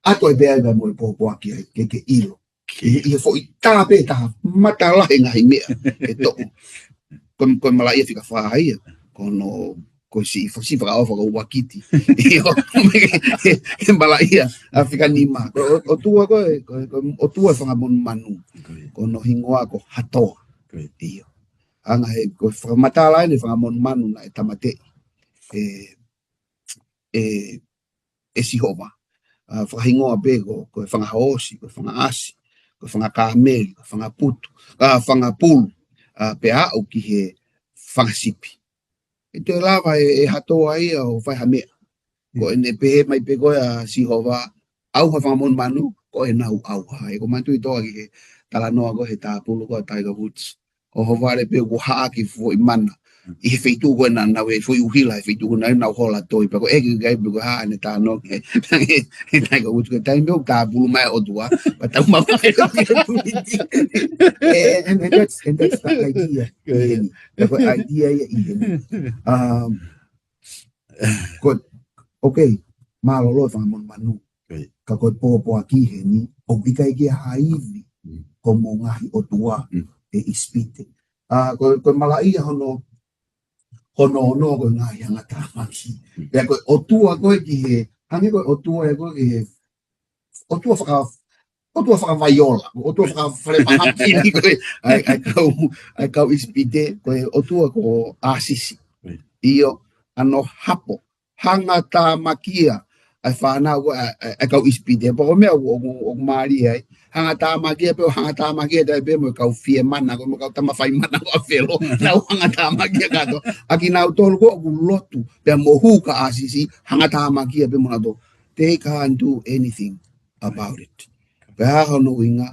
ʻalu ai pē ai mo e pōpoaki ai, ke, ke ʻilo. ʻI he, ʻi he foʻi tā pē taha, matalahi ngaahi meʻa ʻe toʻo. Ko, ko e malaʻia fika fā ia, ko hono, ko e siʻi fo-, siʻi fakaʻofa ko Uakiti. ʻIo, he malaʻia ʻa fika nima. Ko e ʻo-, ʻotua ko e, ko e, ko e ʻotua e fanga monumanu. Ko hono hingoa ko Hatoa. ʻIo. Hanga he, ko e fakamatala ʻeni e fanga monumanu naʻe tāmateʻi ʻe, ʻe, ʻe Sihova. ʻA, fakahingoa pē ko, ko e fanga hoosi, ko e fanga ʻasi, ko e fanga kāmeli, ko e fanga putu, ʻa, fanga pulu, ʻa, pea aʻu ki he fanga sipi. ʻE toe lava ʻe, ʻe Hatoa ia ʻo fai ha meʻa. Ko ʻene pehē mai pē ko ē ʻa Sihova, ʻauha fanga monumanu, ko ʻenau ʻauha. ʻE ko matui toa ki he talanoa ko ē he tāpulu ko ē ʻa Tiger Woods. ʻO hoʻo vale pē ʻoku haʻaki foʻi mana. ʻI he feituʻu ko ē naʻa nau ʻi he foʻi ʻuhila, he feituʻu ko ē naʻa nau hola toi, pea ko e ʻeke ki ai pe ko e hā ʻene talanoa ki ai. He Tiger Woods ko e taimi ʻoku tāpulu mai ʻOtua, pea tau mamahi ko e opportunity. And, and that's, and that's the idea. Ko e idea ia ʻi heni. Um, ko, okay, mālōlō e fanga monumanu. Ka ko e pōpoaki heni, ʻoku ʻikai ke ha ivi hoʻomou ngaahi ʻotua ʻe ʻIsipite. ʻA, ko, ko e malaʻia hono, hono ono ko e ngaahi hangatāmaki. Pea ko e ʻotua ko ē ki he, hangē ko e ʻotua ē ko ē ki he, ʻotua faka-, ʻotua fakavaiola, ʻotua fakafale mahaki ni ko ē, ʻa e, ʻa e kau, ʻa e kau ʻIsipite, ko e ʻotua ko ʻAsisi. ʻIo, ʻano hapo, hangatāmakia ʻa e fānau ʻa, ʻa, ʻa e kau ʻIsipite. Pea ko e meʻa ʻoku, ʻoku, ʻoku mālie ai. Hangatāmakia pē, ʻo hangatāmakia tai pē mo e kau fiemana, ko e mo e kau tama fai mana ʻo Felo. Nau hangatāmakia kātoa. ʻA kinautolu ko ē ʻoku lotu, pea mo hū kia ʻAsisi, hangatāmakia pē mo nautolu. They can't do anything about it. Pea ko hono ʻuhinga,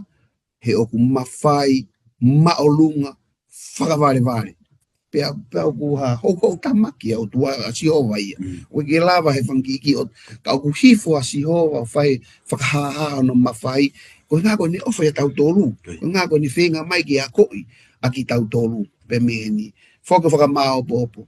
he ʻoku mafai, māʻolunga, fakavalevale. Pea, pea ʻoku hā, houhou tāmaki ʻa e ʻOtua ʻa Sihova ia. ʻOku ʻikai ke lava he fanga kiʻi ʻo, ka ʻoku hifo ʻa Sihova ʻo fai fakahāhā hono mafai, ko e ʻuhinga ko ʻene ʻofa ʻia tautolu. Ko e ʻuhinga ko ʻene feinga mai ke akoʻi ʻa kitautolu, pea mei heni. Foki ʻo fakamāopoopo.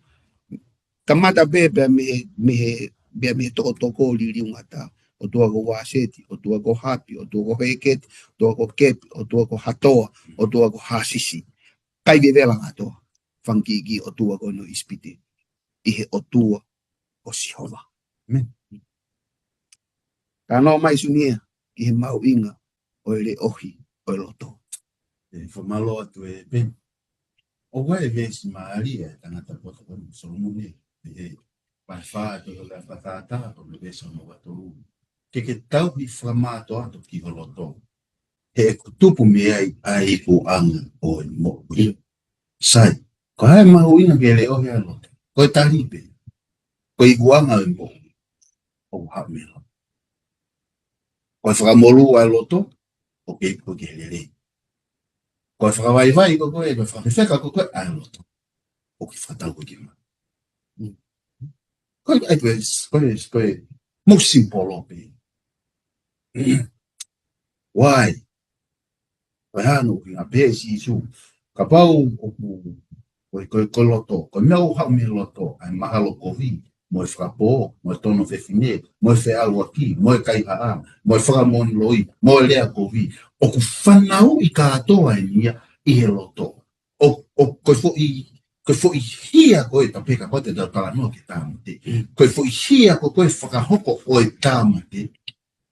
Kamata pē, pea mei he, mei he, pea mei he tokotoko liliu ngata. ʻOtua ko Uāseti, ʻotua ko Hapi, ʻotua ko Hēketi, ʻotua ko Kepi, ʻotua ko Hatoa, ʻotua ko ʻAsisi. ʻIkai vevela kātoa. Fanga kiʻi ʻotua ko eni ʻo ʻIsipite. ʻI he ʻOtua ko Sihova. Talanoa mai Sunia, ki he mahuʻinga ʻo e leʻohi ʻo e loto. ʻE, fakamālō atu ē Peni. ʻOku ʻi ai e veesi mālie ʻa e tangata poto ko eni Solomone, ʻi he vahe fā ʻo e tohi ʻa Fakatātā, ko e veesi hono ua tolu. Ke ke tauhi fakamātoato ki ho loto. He ʻoku tupu mei ai ʻa e ikuʻanga ʻo e moʻui. Sai, ko e hā e mahuʻinga ke leʻohi ʻa e loto? Ko e tali pē. Ko e ikuʻanga ʻo e moʻui ʻoku haʻu mei loto. Ko e fakamolū ʻa e loto, ʻoku ʻikai ke lelei. Ko e fakavaivai ko ē, ko e fakafefeka ko ē ʻa e loto. ʻOku ke fakatau ko ē ki mā. Ko e, ʻai ko e, ko e, ko e, most simple pē. Why? Ko e hā hono ʻuhinga? Pehē ʻe Sīsū, kapau ʻoku, ko e, ko e, ko e loto, ko e meʻa ʻoku haʻu mei he loto, ʻa e mahalo kovi, mo e fakapō, mo e tono fefine, mo e feʻaluʻaki, mo e kaihaʻa, mo e fakamoʻoni loi, mo e lea kovi, ʻoku fanauʻi kātoa eni ia ʻi he loto. ʻO, ʻo, ko e foʻi, ko e foʻi hia ko ē, ta peka ko ē te tau talanoa ki he tāmate. Ko e foʻi hia ko ē ko e fakahoko ʻo e tāmate,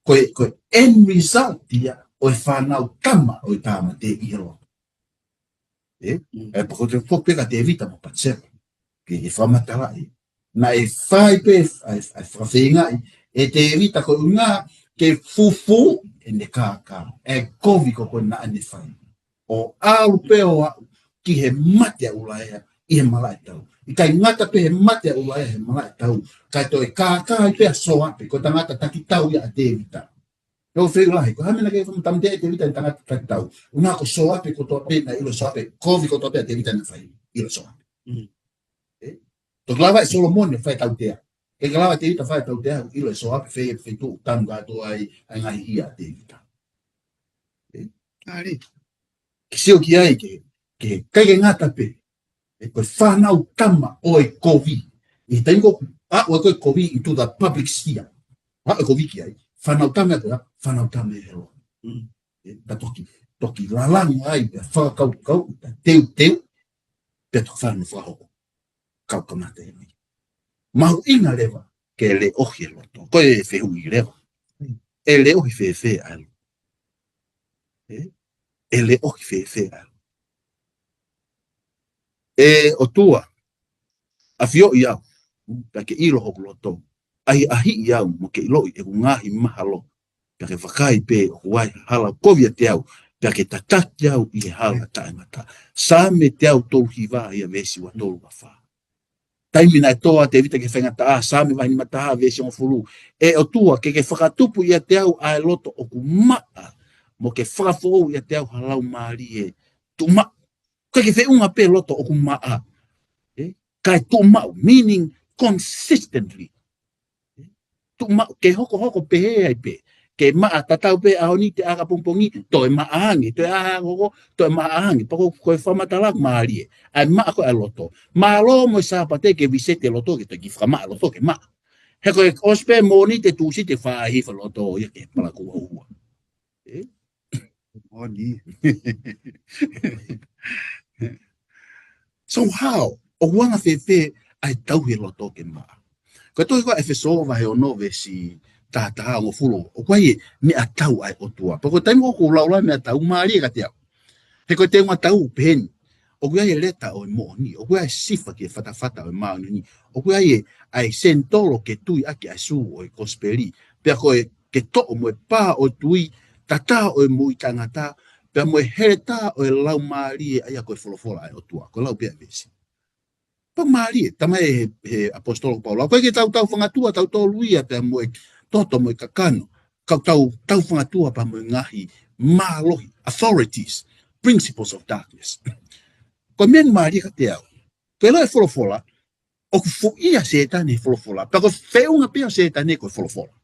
ko e, ko e end result ia ʻo e fānau tama ʻo e tāmate ʻi he loto. ʻE? ʻE, pea ko e foki pē kia Tēvita mo Patisepa. Ke, ke fakamatalaʻi. Naʻe fai pē, ʻa e, ʻa e fakafeingaʻi ʻe Tēvita ko e ʻuhinga ke fufū ʻene kākā. ʻA e kovi ko ē naʻa ne fai. ʻO ʻalu pē ʻo aʻu ki he mate ʻa ʻUlaia ʻi he malaʻe tau. ʻIkai ngata pē he mate ʻa ʻUlaia he malaʻe tau, kae toe kākā ai pē ʻa Soape, ko e tangata taki tau ia ʻa Tēvita. ʻE ʻo fei lahi, ko e hā e meʻa naʻe kei fai mo e tāmate ʻa Tēvita ʻi he tangata taki tau. ʻUhinga ko Soape kotoa pē naʻe ʻilo ʻe Soape, kovi kotoa pē ʻa Tēvita naʻe fai, ʻilo ʻe Soape. ʻE? Toki lava ʻe Solomone fai tautea. ʻIkai ke lava ʻe Tēvita fai tautea, ʻilo ʻe Soape, fei, fei tuʻu tanu kātoa ai, ʻa e ngaahi hia ʻa Tēvita. ʻE? ʻAle. Ke sio ki ai ke, ke, ʻikai ke ngata pē. ʻE, ko e fānau tama ʻo e kovi. ʻI he taimi ko ē ʻoku aʻu ai ko ē kovi into the public sphere. Aʻu e kovi ki ai. Fānau tama ko ia, fānau tama ʻe he loto. ʻE, ta toki, toki lalanga ai, pea fakakaukau, pea teuteu, pea toki fānau fakahoko. Kau kamata ʻi he meʻa. Mahuʻinga leva, ke leʻohi e loto. Ko e fehuʻi leva. ʻE leʻohi fēfē ʻa e loto? ʻE? ʻE leʻohi fēfē ʻa e loto? ʻE ʻOtua, ʻafioʻi au, pea ke ʻilo hoku loto. ʻAhiʻahiʻi au, mo ke ʻiloʻi ʻeku ngaahi mahalo. Pea ke vakai pē ʻoku ai ha hala kovi ʻiate au, pea ke tataki au ʻi he hala taʻengata. Saame teau tolu hiva ia veesi ua tolu ua fā. Taimi naʻe tō ai ʻa Tēvita ki he faingataʻa, Saame vahe nima taha veesi hongofulu. ʻE ʻOtua, ke ke fakatupu ʻiate au ʻa e loto ʻoku maʻa, mo ke fakafoʻou ʻiate au ha laumālie tuʻumaʻu. ʻIkai ke feʻunga pē loto ʻoku maʻa. ʻE? Kae tuʻumaʻu, meaning consistently. Tuʻumaʻu, ke hokohoko pehē ai pē. Ke maʻa tatau pē ʻaho ni, te ʻā ka pongipongi, toe maʻa ange, toe ʻā ka hoko, toe maʻa ange. Pea ko, ko e fakamatala mālie. ʻA e maʻa ko ē ʻa e loto. Mālō mo e Sāpate ke visete loto, ke toe kiʻi fakamaʻa loto ke maʻa. He ko e ʻosi pē Mōnite, Tūsite, Fāʻahi, fa loto ia ke palakū ʻo ua. ʻE? Moni. So how? ʻOku anga fēfē ʻa e tauhi e loto ke maʻa? Ko e tohi ko ē ʻEfesō vahe ono veesi taha taha, hongofulu. ʻOku ʻi ai e meʻatau ʻa e ʻOtua. Pea ko e taimi ʻoku ou lau ai e meʻatau, mālie kiate au. He ko e teunga tau pē eni. ʻOku ʻi ai e leta ʻo e moʻoni. ʻOku ʻi ai e sifa ki he fatafata ʻo e māʻoniʻoni. ʻOku ʻi ai e, ʻa e senitolo ke tui ʻaki ʻa e sū ʻo e kosipeli. Pea ko e ke toʻo mo e pā ʻo e tui, tatā ʻo e moʻui taʻengata, pea mo e heletā ʻo e laumālie, ʻa ia ko e folofola ʻa e ʻOtua. Ko e lau pē ʻa e veesi. Pea mālie, talamai ʻe he, he ʻaposetolo ko Paula. ʻOku ʻikai ke tau taufangatua, tautolu ia, pea mo e toto mo e kakano. Ka tau taufangatua pea mo e ngaahi mālohi, authorities, principles of darkness. Ko e meʻa mālie kiate au. Ko e lau e folofola, ʻoku foʻi ʻa Sētane he folofola. Pea ko e feʻunga pē ʻa Sētane ko e folofola.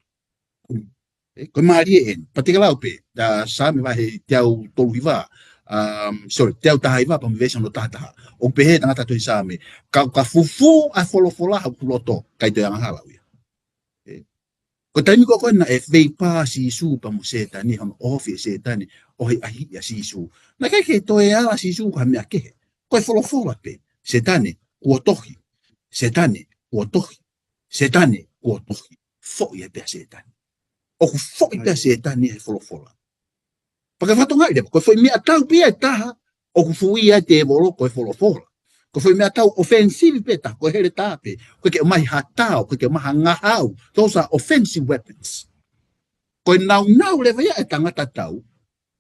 ʻE, ko e mālie eni. Pea te ke lau pē, ʻa Saame vahe teau tolu hiva, um, sorry, teau taha hiva, pea mo e veesi hono taha taha. ʻOku pehē ʻe he tangata tohi Saame, ka, ka fufū ʻa e folofola ʻi hoku loto, ʻikai toe angahala au ia. ʻE, ko e taimi ko ē naʻe feipā Sīsū pea mo Sētane, hono ʻohofi ʻe Sētane, ʻo ʻahiʻahiʻi ʻa Sīsū. Naʻe ʻikai ke toe ala Sīsū ki ha meʻa kehe. Ko e folofola pē, Sētane, kuo tohi. Sētane, kuo tohi. Sētane, kuo tohi. Foʻi ai pē ʻa Sētane. ʻOku foʻi pē ʻa Sētane he folofola. Pea ke fakatokangaʻi leva, ko e foʻi meʻatau pē ia ʻe taha, ʻoku foʻi ai e tēvolo ko e folofola. Ko e foʻi meʻatau offensive pē ʻe taha, ko e heletā pē, ʻoku ʻikai ke ʻomai ha tao, ʻoku ʻikai ke ʻomai ha ngahau. Those are offensive weapons. Ko e naunau leva ia ʻa e tangata tau,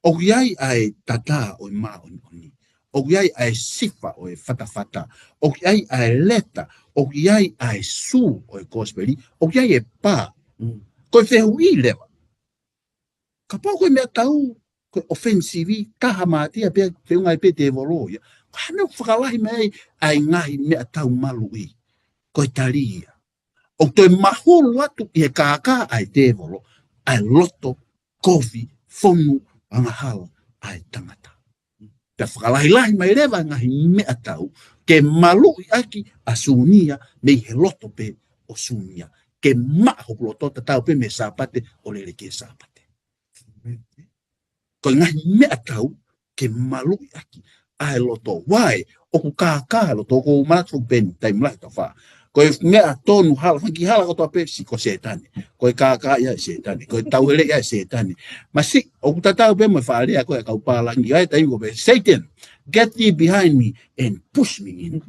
ʻoku ʻi ai ʻa e tatā ʻo e māʻoniʻoni. ʻOku ʻi ai ʻa e sifa ʻo e fatafata. ʻOku ʻi ai ʻa e leta. ʻOku ʻi ai ʻa e sū ʻo e kosipeli. ʻOku ʻi ai e pā. Mm. Ko e fehuʻi leva. Kapau ko e meʻatau, ko e offensive, taha mātia pea feʻunga ai pē tēvolo ia. Ko e hā e meʻa ʻoku fakalahi mai ai ʻa e ngaahi meʻatau maluʻi? Ko e tali ia. ʻOku toe mahulu atu ʻi he kākā ʻa e tēvolo ʻa e loto kovi, fonu, angahala ʻa e tangata. Pea fakalahilahi mai leva e ngaahi meʻatau ke maluʻi ʻaki ʻa Sunia mei he loto pē ʻo Sunia. Ke maʻa hoku loto tatau pē mei he Sāpate ʻo lele ki he Sāpate. Ko e ngaahi meʻatau ke maluʻi ʻaki ʻa e loto. Why? ʻOku kākā e loto, ʻoku ou manatu foki pē eni, taimi lahi tau fā. Ko e meʻa tonu hala, fanga kiʻi hala kotoa pē siʻi ko Sētane. Ko e kākā ia ʻe Sētane. Ko e tauheleʻi ia ʻe Sētane. Masiʻi, ʻoku tatau pē mo e fakalea ko ē ʻa e kau pālangi. ʻAi taimi ko pē, "Satan, get thee behind me and push me in."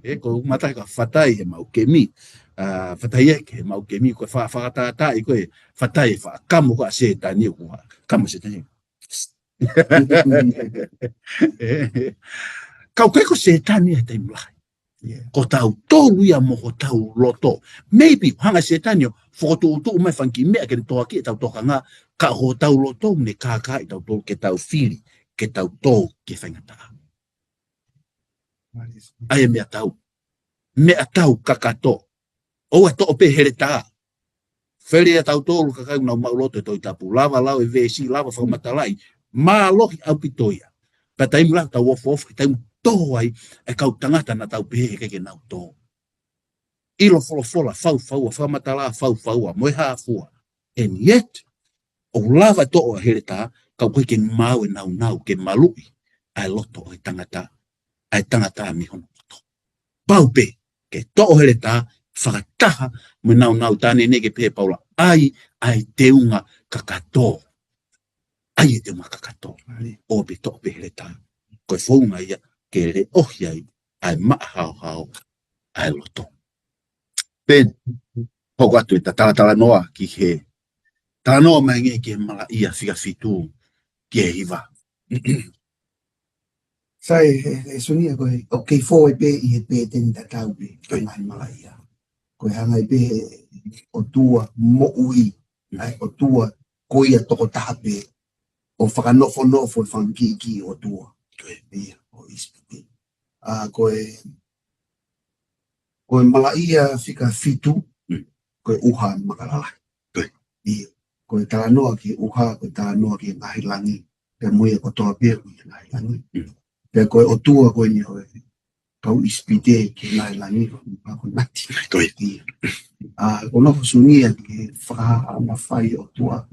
ʻE, ko e mata ka fatai he mau kemi. ʻA, fatai ē ke mau kemi, ko e fa-, fakatātā ʻi ko e fatai e fakakamo ko ē ʻa Sētane, ko e kamo Sētane. Kau kai ko Sētane ia he taimi lahi. Yeah. Ko tautolu ia mo hotau loto. Maybe, hanga Sētane ʻo fokotuʻutuʻu mai fanga kiʻi meʻa ke ne toaki ʻetau tokanga, ka hotau loto ne kākaaʻi tautolu ke tau fili, ke tau tō ki he faingataʻa. ʻAi e meʻatau. Meʻatau kakato. ʻOua ʻe toʻo pē heletā. Fele ia tautolu kakai ʻoku nau maʻu loto he Tohi Tapu. Lava lau e veesi, lava fakamatalaʻi. Mālohi ʻaupito ia. Pea taimi lahi tau ofoofo, he taimi tō ai e kau tangata naʻa tau pehē he ʻikai ke nau tō. ʻIlo folofola, faufaua, fakamatala, faufaua, mo e hā fua. And yet, ʻoku lava toʻo e heletā, ka ʻoku ʻikai ke maau e naunau ke maluʻi ʻa e loto ʻo e tangata, ʻa e tangata mei hono loto. Pau pē ke toʻo heletā, fakataha mo e naunau, tā neʻineʻi ke pehē ʻe Paula, ʻai ʻa e teunga kakato. ʻAi e teunga kakato. ʻOua pē toʻo pē heletā. Ko e founga ia ke leʻohi ai ʻa e maʻa haohaoa ʻa e loto. Pea hoko atu ʻeta talatalanoa ki he, talanoa mai angē ki he Malaʻia fika fitu ki he hiva. Sai, he, he Sunia ko e, ʻoku kei fō ai pē ʻi he pēteni tatau pē, ko e ngaahi Malaʻia. Ko e hanga ai pē he ʻOtua moʻui, ʻa e ʻOtua ko ia tokotaha pē, ʻo fakanofonofo e fanga kiʻi ʻotua. Ko e ia, ʻo ʻIsipite. ʻA, ko e, ko e Malaʻia fika fitu, ko e ʻuha makalalahi. Ko e. Ia, ko e talanoa ki he ʻuha, ko e talanoa ki he ngaahi langi. Pea mo ia kotoa pē ʻoku ʻi he ngaahi langi. Pea ko e ʻotua ko eni ʻo e kau ʻIsipite ki he ngaahi langi, ko e, ko e nati. Ko e. Ia. ʻA, ko e nofo Sunia ki he fakahā mafai ʻOtua.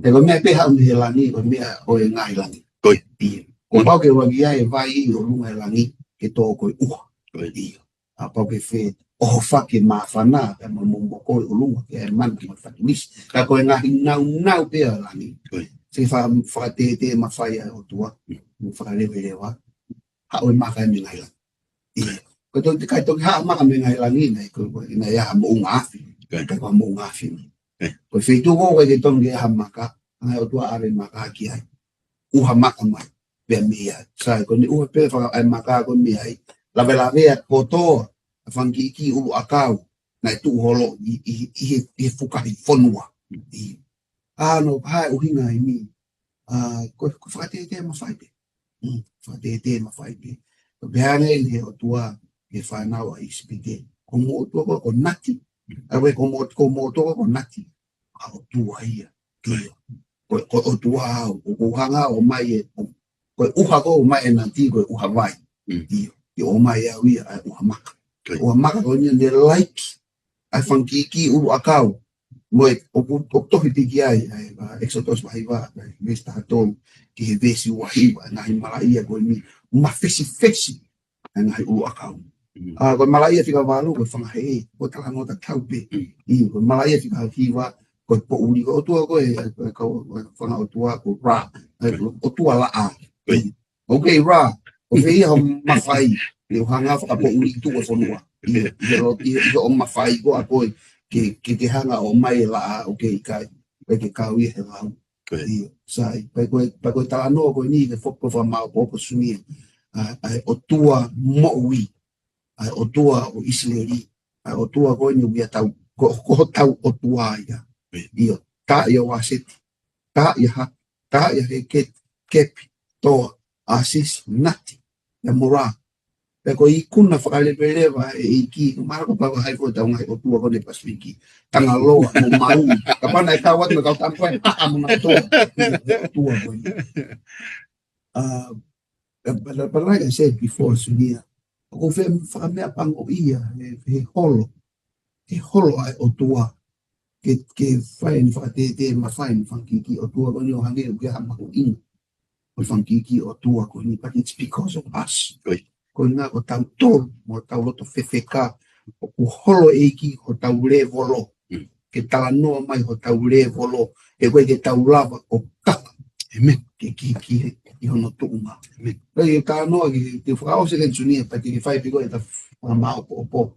Pea ko e meʻa pē haʻu mei he langi, ko e meʻa ʻo e ngaahi langi. Ko e. Ia. Kuo pau ke ʻoange ai e vai ʻi ʻolunga e langi, ke tō ko e ʻuha. Ko e. Ia. ʻA pau ke fē, ʻohofa ke māfana, pea mo momoko ʻi ʻolunga, ke ʻai manu ke mafatu nisi. Ka ko e ngaahi naunau pē ʻa e langi. Ko e. Se fa-, fakatētē mafai ʻa e ʻOtua, mo fakaleveleva. Haʻu e maka ia mei he ngaahi langi. Ia. Ko e toki, ʻikai toki haʻu maka mei he ngaahi langi, naʻe, ko, ko, naʻe ʻi ai ha moʻunga afi. Ko e. Ka ko e moʻunga afi. Ko e. Ko e feituʻu ko ē ʻikai ke tonu ke ʻi ai ha maka, hanga ʻe he ʻOtua ʻave maka ki ai. ʻUha maka mai, pea mei ai. Sai, ko eni ʻuha pē faka-, ʻa e maka ko ē mei ai. Lavelavea kotoa, ʻa e fanga kiʻi kiʻi ʻulu ʻakau, naʻe tuʻu holo ʻi, ʻi, ʻi he, ʻi he fukahi fonua. ʻI, ʻa, no, ko e hā e ʻuhinga eni. ʻA, ko, ko e fakatētē mafai pē. Mm, fakatētē mafai pē. Ko e pehē ange eni he ʻOtua ki he fānau ʻa ʻIsipite. Ko hoʻomou ʻotua ko, ko e nati. ʻA, ko hoʻomou, ko hoʻomou ʻotua ko, ko e nati. ʻA, ʻOtua ia. Ko ia. Ko, ko e ʻOtua au. ʻOku ou hanga ʻo ʻomai e, ko, ko e ʻuha ko ē ʻomai e nati, ko e ʻuha vai. Mm. Ia. Ke ʻomai au ia, ʻa e ʻuha maka. Ko ia. ʻUha maka ko eni naʻe laiki ʻa e fanga kiʻi kiʻi ʻulu ʻakau. Mo e, ʻoku, ʻoku tohi pē ki ai, ʻa e, ʻa e Exodus vahe hiva, ʻa e veesi taha tolu, ki he veesi ua hiva, ngaahi Malaʻia ko eni, mafesifesi, ʻa e ngaahi ʻulu ʻakau. Mm. ʻA, ko e Malaʻia fika valu, ko e fanga hē, ko e talanoa tatau pē. Mm. ʻI, ko e Malaʻia fika hiva, ko e poʻuli, ko e ʻotua ko ē, ʻa e, ʻa e kau, ʻa e fanga ʻotua ko Ra, ʻa e, ko e ʻotua laʻā. Ko e. ʻI, ʻoku kei Ra, ʻoku kei ʻi ai hoʻo mafai, ʻe ʻo hanga fakapoʻuli tuʻu e fonua. ʻI, ʻi he lo-, ʻi he, ʻi hoʻo mafai ko ē ʻa koe, ke, ke, ke hanga ʻo ʻomai e laʻā, ʻoku kei ʻikai, ʻikai ke kau ia he lau. Ko e. ʻIo, sai, pea ko e, pea ko e talanoa ko eni ke foki ko e fakamaʻopoʻopo Sunia. ʻA, ʻa e ʻOtua moʻui, ʻa e ʻOtua ʻo ʻIsileli, ʻa e ʻOtua ko eni ʻoku ʻiate au, ko, ko hotau ʻOtua ia. Ko e. ʻIo, tā ia Uāseti, tā ia Ha-, tā ia Hēketi, kepi, toa, ʻāsisi, nati, ʻa e mola. Pea ko e ikuna fakaleveleva ʻa e ʻEiki, no maʻu ko e pau ai ko e tau ngaahi ʻotua ko eni Pasifiki. Tangaloa, mo Maui. Kapau naʻe kau atu mo e kau Tampa, ʻa, ʻa, mo na toa. ʻOtua ko eni. Uh, but, but like I said before, Sunia, ʻoku ou fie fakameʻapangoʻia, he, he holo, he holo ʻa e ʻOtua, ke, ke fai ni fakatete, mafai ni fanga kiʻi ʻotua ko eni ʻo hangē ʻoku ʻi ai ha mahuʻinga ʻo e fanga kiʻi ʻotua ko eni, but it's because of us. Ko ia. Ko e ʻuhinga ko tautolu, mo tau loto fefeka, ʻoku holo ʻEiki ko tau lēvolo. Mm. Ke talanoa mai ko tau lēvolo, he ko e ke tau lava ʻo kaka. ʻĒmeni. Ke ki, ki, ki hono tuʻunga. ʻĒmeni. Ko e talanoa ki, ke fakaʻosi ke Sunia, pea te ke fai pē ko e ta fakamaopoopo.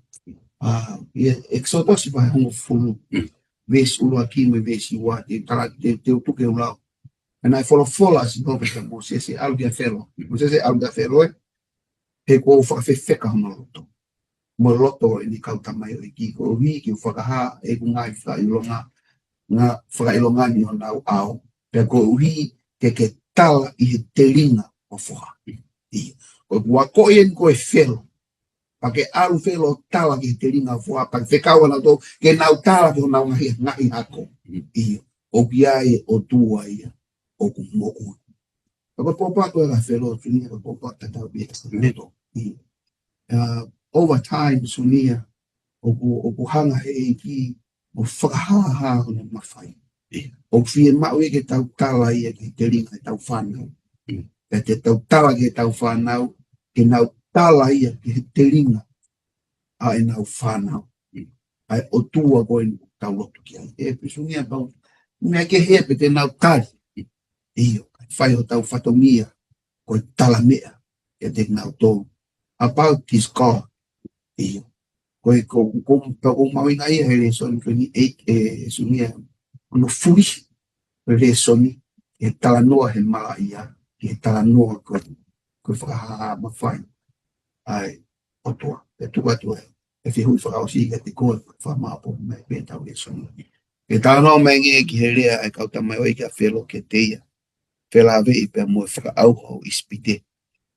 Ah, ʻi he Exodus vahe hongofulu. Mm. Veesi ʻuluaki mo e veesi ua, te tala, te, te u tuku ke u lau. Pea naʻe folofola ʻa Sihova kia Mōsese, ʻalu kia Felo. Mōsese, ʻalu kia Felo ē, he kuo u fakafefeka hono loto, mo e loto ʻo ʻene kau tamaioʻeiki, koeʻuhi ke u fakahā ʻeku ngaahi fakaʻilonga, ngaahi fakaʻilonga ni ʻi honau ʻao, pea koeʻuhi ke ke tala ʻi he telinga ʻo e foha. ʻIo. Ko ʻeku akoʻi eni ko e Felo, pea ke ʻalu Felo ʻo tala ki he telinga ʻo e foha, pea ke fekau ʻa nautolu ke nau tala ki honau ngaahi, ngaahi hako. ʻIo. ʻOku ʻi ai e ʻOtua ia ʻoku moʻui. Ka ko e pōpoaki ʻa Felo, Sunia, ko e pōpoaki tatau pē ia. ʻĒmeni. ʻIo. Uh, over time, Sunia, ʻoku, ʻoku hanga he ʻEiki ʻo fakahāhā hono mafai. ʻIo. ʻOku fiemaʻu ia ke tau tala ia ki he telinga ʻetau fānau. Mm. Pea te tau tala ki heʻetau fānau, ke nau tala ia ki he telinga ʻa ʻenau fānau. Mm. ʻA e ʻOtua ko eni ʻoku tau lotu ki ai. ʻE, pea Sunia, pau, meʻa kehe pē te nau tali. Mm. ʻIo, fai hotau fatongia, ko e talameʻa kiate kinautolu about this God. ʻIo. Ko e, ko, ko, ko, ko e mahuʻinga ia he lēsoni ko eni, ʻe, ʻe, Sunia, hono fulihi ko e lēsoni, he talanoa he malaʻia, he talanoa ko, ko e fakahā mafai ʻa e ʻOtua. ʻE tuku atu ē, ʻe fehuʻi fakaʻosi kiate koe, fakamaopoopo mai pē ʻetau lēsoni. Ke talanoa mai angē ki he lea ʻa e kau tamaioʻeiki ʻa Felo kiate ia, felāveʻi pea mo e fakaʻauha ʻo ʻIsipite,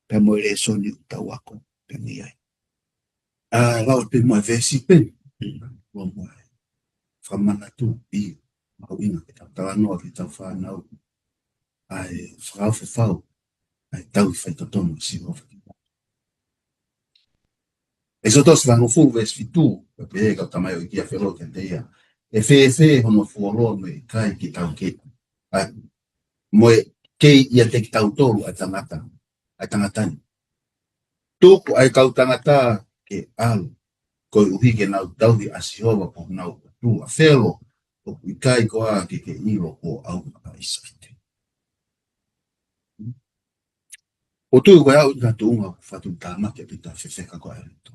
pea mo e lēsoni ʻoku tau ako pē mei ai. ʻA, lau pē mo e veesi pē, ʻo mo e fakamanatu ʻi mahuʻinga ke tau talanoa ki heʻetau fānau, ʻa e fakaʻofa fau, ʻa e tauhi faitotonu ʻa Sihova. ʻEkisoto vahe hongofulu veesi fitu, pea pehē ʻe he kau tamaioʻeiki ʻa Felo kiate ia, ʻE fēfē hono fuoloa mo e ʻikai ke tau kei, ʻa, mo e kei ʻiate kitautolu ʻa e tangata, ʻa e tangata ni? Tuku ʻa e kau tangata ke ʻalu, koeʻuhi ke nau tauhi ʻa Sihova ko honau ʻOtua, Felo, ʻoku ʻikai koā ke ke ʻilo kuo ʻauha ʻa ʻIsipite? ʻOku ou tui ko e aʻu ki ha tuʻunga ʻoku fakatātā mai ke pita fefeka ko ʻAigupito.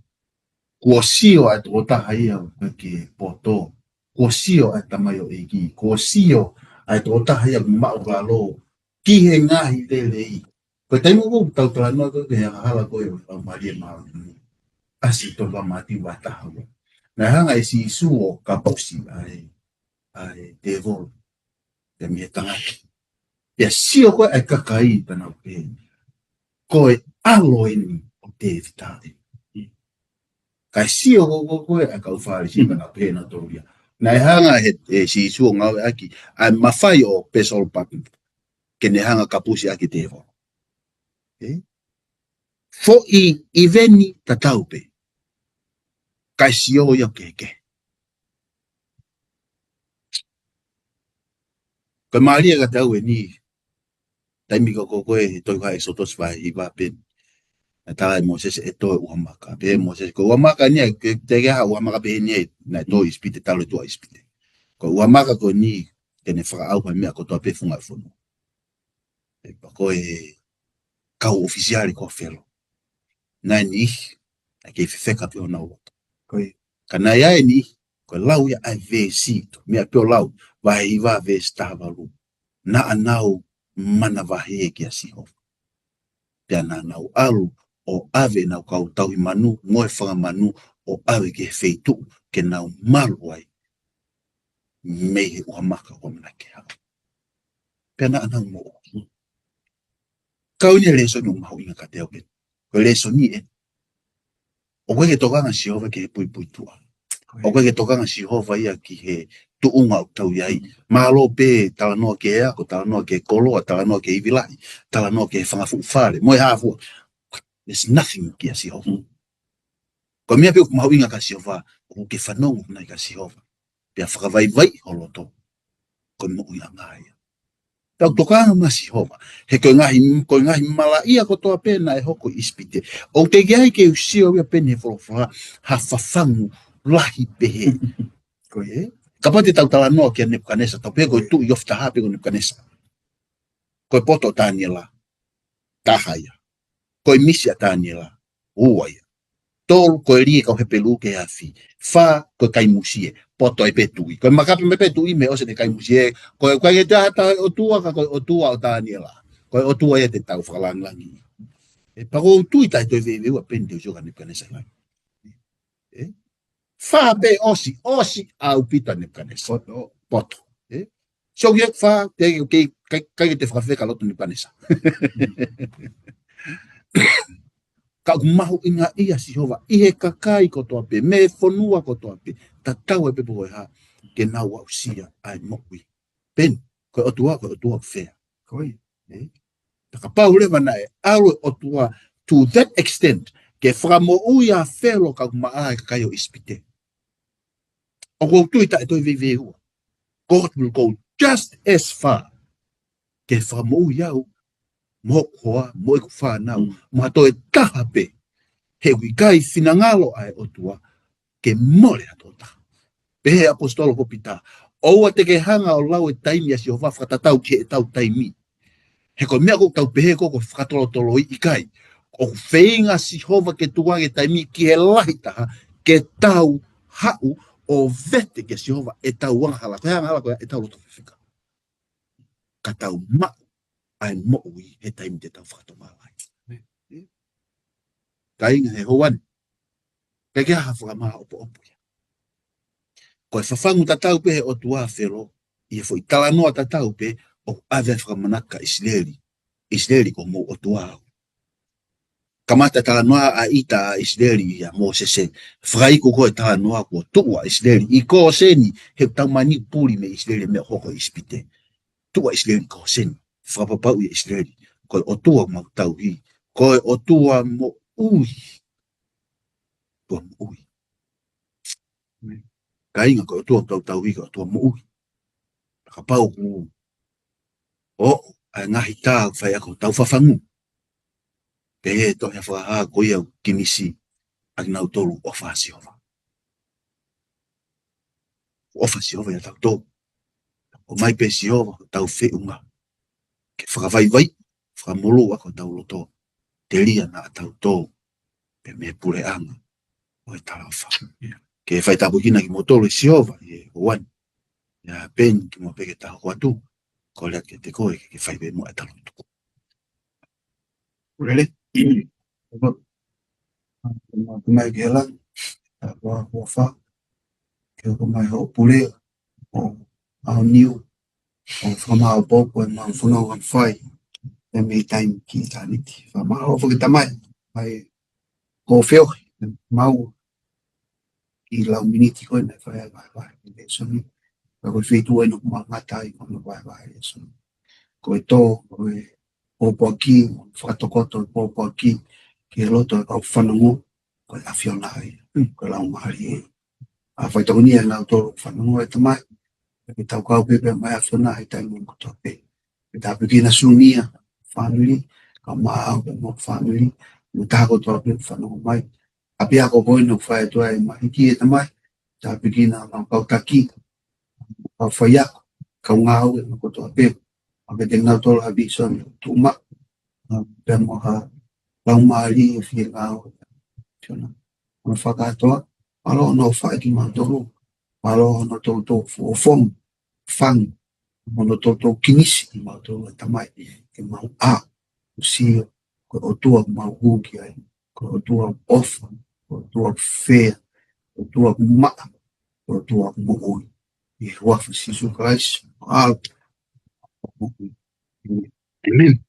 Kuo sio ʻa e tokotaha ia ʻoku ʻikai ke poto. Kuo sio ʻa e tamaioʻeiki. Kuo sio ʻa e tokotaha ia ʻoku māʻulalo ki he ngaahi lelei. Ko e taimi ʻoku tau talanoa ko ē ki he angahala ko ē ʻo e laumālie māʻoniʻoni, ʻasi ʻi he tohi ʻa Mātiu vahe taha ua. Naʻe hanga ʻe Sīsū ʻo kapusi ʻa e, ʻa e tēvolo, pea mei he tangata. Pea sio ko ē ʻa e kakai pea nau pehē, Ko e ʻAlo eni ʻo Tēvita eni. Kae sio ko ē, ko ē, ko ē ʻa e kau Fālesi pea nau pehē nautolu ia, Naʻe hanga ʻe, ʻe Sīsū ʻo ngāueʻaki ʻa e mafai ʻo Pēsolo Papi ke ne hanga kapusi ʻaki e tēvolo. ʻE? Foʻi ʻiveni tatau pē, kae sio ia ʻo kehekehe. Ko e mālie kiate au eni, taimi ko ē ko ē he tohi ko ē ʻEkisoto vahe hiva pē, naʻe tala ʻe Mōsese ʻe tō e ʻuha maka. Pehē ʻe Mōsese, ko e ʻuha maka ni ʻa e, ke, te ke ha ʻuha maka pehē ni ʻa e, naʻe tō ʻi ʻIsipite talu e tuʻu ʻa ʻIsipite. Ko e ʻuha maka ko eni ke ne fakaʻauha e meʻa kotoa pē funga ʻo e fonua. ʻE, pea ko e kau ʻofisiale ko Felo, naʻe niʻihi naʻe kei fefeka pē honau loto. Ko ia. Ka naʻe ʻi ai e niʻihi, ko e lau ia ʻa e veesi, meʻa pē ʻo lau, vahe hiva veesi taha valu, naʻa nau manavahē kia Sihova. Pea naʻa nau ʻalu ʻo ʻave ʻenau kau tauhi manu mo e fanga manu ʻo ʻave ki he feituʻu ke nau malu ai mei he ʻuha maka ʻoku ʻamanaki ke haʻu. Pea naʻa nau moʻui. Ka ʻoku ʻi ai e lēsoni ʻoku mahuʻinga kiate au pē. Ko e lēsoni ē. ʻOku ʻikai ke tokanga Sihova ki he puipuituʻa. ʻOku ʻikai ke tokanga Sihova ia ki he tuʻunga ʻoku tau ʻi ai. Mālō pē talanoa ki he ako, talanoa ki he koloa, talanoa ki he ivi lahi, talanoa ki he fanga fuʻu fale. Mo e hā fua. There's nothing kia Sihova. Ko e meʻa pē ʻoku mahuʻinga kia Sihova, ʻoku ke fanongo nai kia Sihova. Pea fakavaivai ho loto. Ko e moʻuiʻanga ia. Tau tokanga maʻa Sihova. He ko e ngaahi, ko e ngaahi malaʻia kotoa pē naʻe hoko ʻi ʻIsipite. ʻOku teʻeki ai ke u sio ia pē ʻi he folofola, ha fafangu lahi pehē. Ko ia. Kapau te tau talanoa kia Nepukanesa, tau pehē ko e tuʻi ofi taha pē ko Nepukanesa. Ko e poto ʻo Taniela. Taha ia. Ko e misi ʻa Taniela. Ua ia. Tolu, ko e lī e kau Hepelū ki he afi. Fā, ko e kai musie. Poto ʻe pē tuʻi. Ko e makape mai pē tuʻi mei he ʻosi ʻene kai musie. Ko e kai ke te ata ʻotua ka ko e ʻOtua ʻo Taniela. Ko e ʻOtua ia te tau fakalangilangi. ʻE pako tui tai toe veve ua peni te usio ka Nepukanesa. Ē? Fā pē ʻosi, ʻosi ʻaupito ʻa Nepukanesa. Poto. Poto. Ē? So ke fā, te ke, ke, ke, ke te fakafeka loto Nepukanesa. Ka ʻoku mahuʻinga ia Sihova, ʻi he kakai kotoa pē, mei he fonua kotoa pē, tatau ai pē pe ko e hā, ke nau aʻusia ʻa e moʻui. Peni, ko e ʻOtua, ko e ʻOtua fea. Ko ia. Ē? Ta kapau leva naʻe ʻalu e ʻOtua to that extent, ke fakamoʻui ʻa Felo kae maʻa e kakai ʻo ʻIsipite. ʻOku ou tui taʻe toe veiveiua. God will go just as far. Ke fakamoʻui au, mo hoku hoa, mo ʻeku fānau, mo ha toe taha pē. He ʻoku ʻikai finangalo ʻa e ʻOtua, ke mole ʻa e tokotaha. Pehē ʻapositolo ko Pita, ʻoua te ke hanga ʻo lau e taimi ʻa Sihova fakatatau ki heʻetau taimi. He ko e meʻa ʻoku tau pehē ko e fakatolotoloi ʻikai. ʻOku feinga Sihova ke tuku ange taimi ki he lahi taha, ke tau haʻu ʻo vete kia Sihova ʻetau angahala. Ko e angahala ko ia ʻetau loto fefeka. Ka tau maʻu ʻa e moʻui he taimi te tau fakatomala ai. Kāinga he houa ni. Kae kehe ha fakamāʻopoʻopo ia. Ko e fafangu tatau pē he ʻOtua Felo, ʻi he foʻi talanoa tatau pē ʻoku ʻave fakamanatu kia ʻIsileli. ʻIsileli ko homou ʻOtua au. Kamata talanoa ʻa ʻita ʻa ʻIsileli ʻia Mōsese. Fakaiku ko e talanoa kuo tuʻu ʻa ʻIsileli ʻi Kōseni, he tau mani puli mei ʻIsileli meʻa hoko ʻi ʻIsipite. Tuʻu ʻa ʻIsileli ʻi Kōseni. Fakapapauʻi ʻa ʻIsileli. Ko e ʻOtua mau tauhi. Ko e ʻOtua moʻui. ʻOtua moʻui. Kāinga ko e ʻOtua ʻoku tau tauhi ko e ʻOtua moʻui. Kapau ʻoku ʻo, ʻa e ngaahi tā ʻoku fai ʻaki hotau fafangu. Pehē tohi ʻa Fakahā ko ia ʻoku kimisi ʻa kinautolu ʻofa ʻa Sihova. ʻOfa ʻa Sihova ʻia tautolu. ʻOmai pē Sihova hotau feʻunga. Ke fakavaivai, fakamolū ʻaki hotau loto. Telia naʻa tautolu. Pea mei he puleʻanga ʻo e talaʻofa. Ke fai tāpuekina kimoutolu ʻe Sihova, ʻi he houa ni. ʻIa Peni kimuʻa pē ke ta hoko atu, kole atu kiate koe ke, ke fai pē muʻa ʻeta lotu. Pule lelei. Ke mau mai ke la, ta kua kua fa, ke hoko mai ho pule, ʻo aoniu, ʻo fakamaʻopoʻopo ʻemau fononga fai, ʻi he meʻa taimi ki ʻitāniti. Fakamālō foki Tamai, mai ko feo, mau ʻi he lau miniti ko ē naʻe fai ai vahevahe lēsoni. Ka ko e feituʻu ʻeni ʻoku mau ngata ai ko hono vahevahe lēsoni. Ko e tō, ko e pōpoaki, fakatokoto e pōpoaki, ki he loto e kau fanongo, ko e ʻAfiona ai, ko e Laumālie. ʻA faitokoni ʻa kinautolu fanongo ʻe Tamai, ʻe ke tau kau pē pē mai ʻAfiona ʻi he taimi kotoa pē. Ke tāpuekina Sunia, fāmili, ka mau pē mo fāmili, mo e taha kotoa pē fanongo mai. ʻApiako ko eni ʻoku fai atu ai mahiki ʻe Tamai, tāpuekina mau kau taki, kau faiako, kau ngāue mo kotoa pē. ʻA ke te kinautolu ha vīsone, tuʻu maʻu, pea mo ha laumālie ʻo fie ngāue. Tiona. Mo fakatoa, mālō hono fai kimautolu, mālō hono toutou fofonga, fanga, mo hono toutou kimisi kimautolu ʻe Tamai, ke mau ʻā, ʻo sio, ko e ʻOtua mau hū ki ai, ko e ʻOtua ʻofa, ko e ʻOtua fea, ko e ʻOtua maʻa, ko e ʻOtua moʻui. ʻI he huafa ʻo Sīsū Kalaisi, ʻAlo. ʻĒmeni.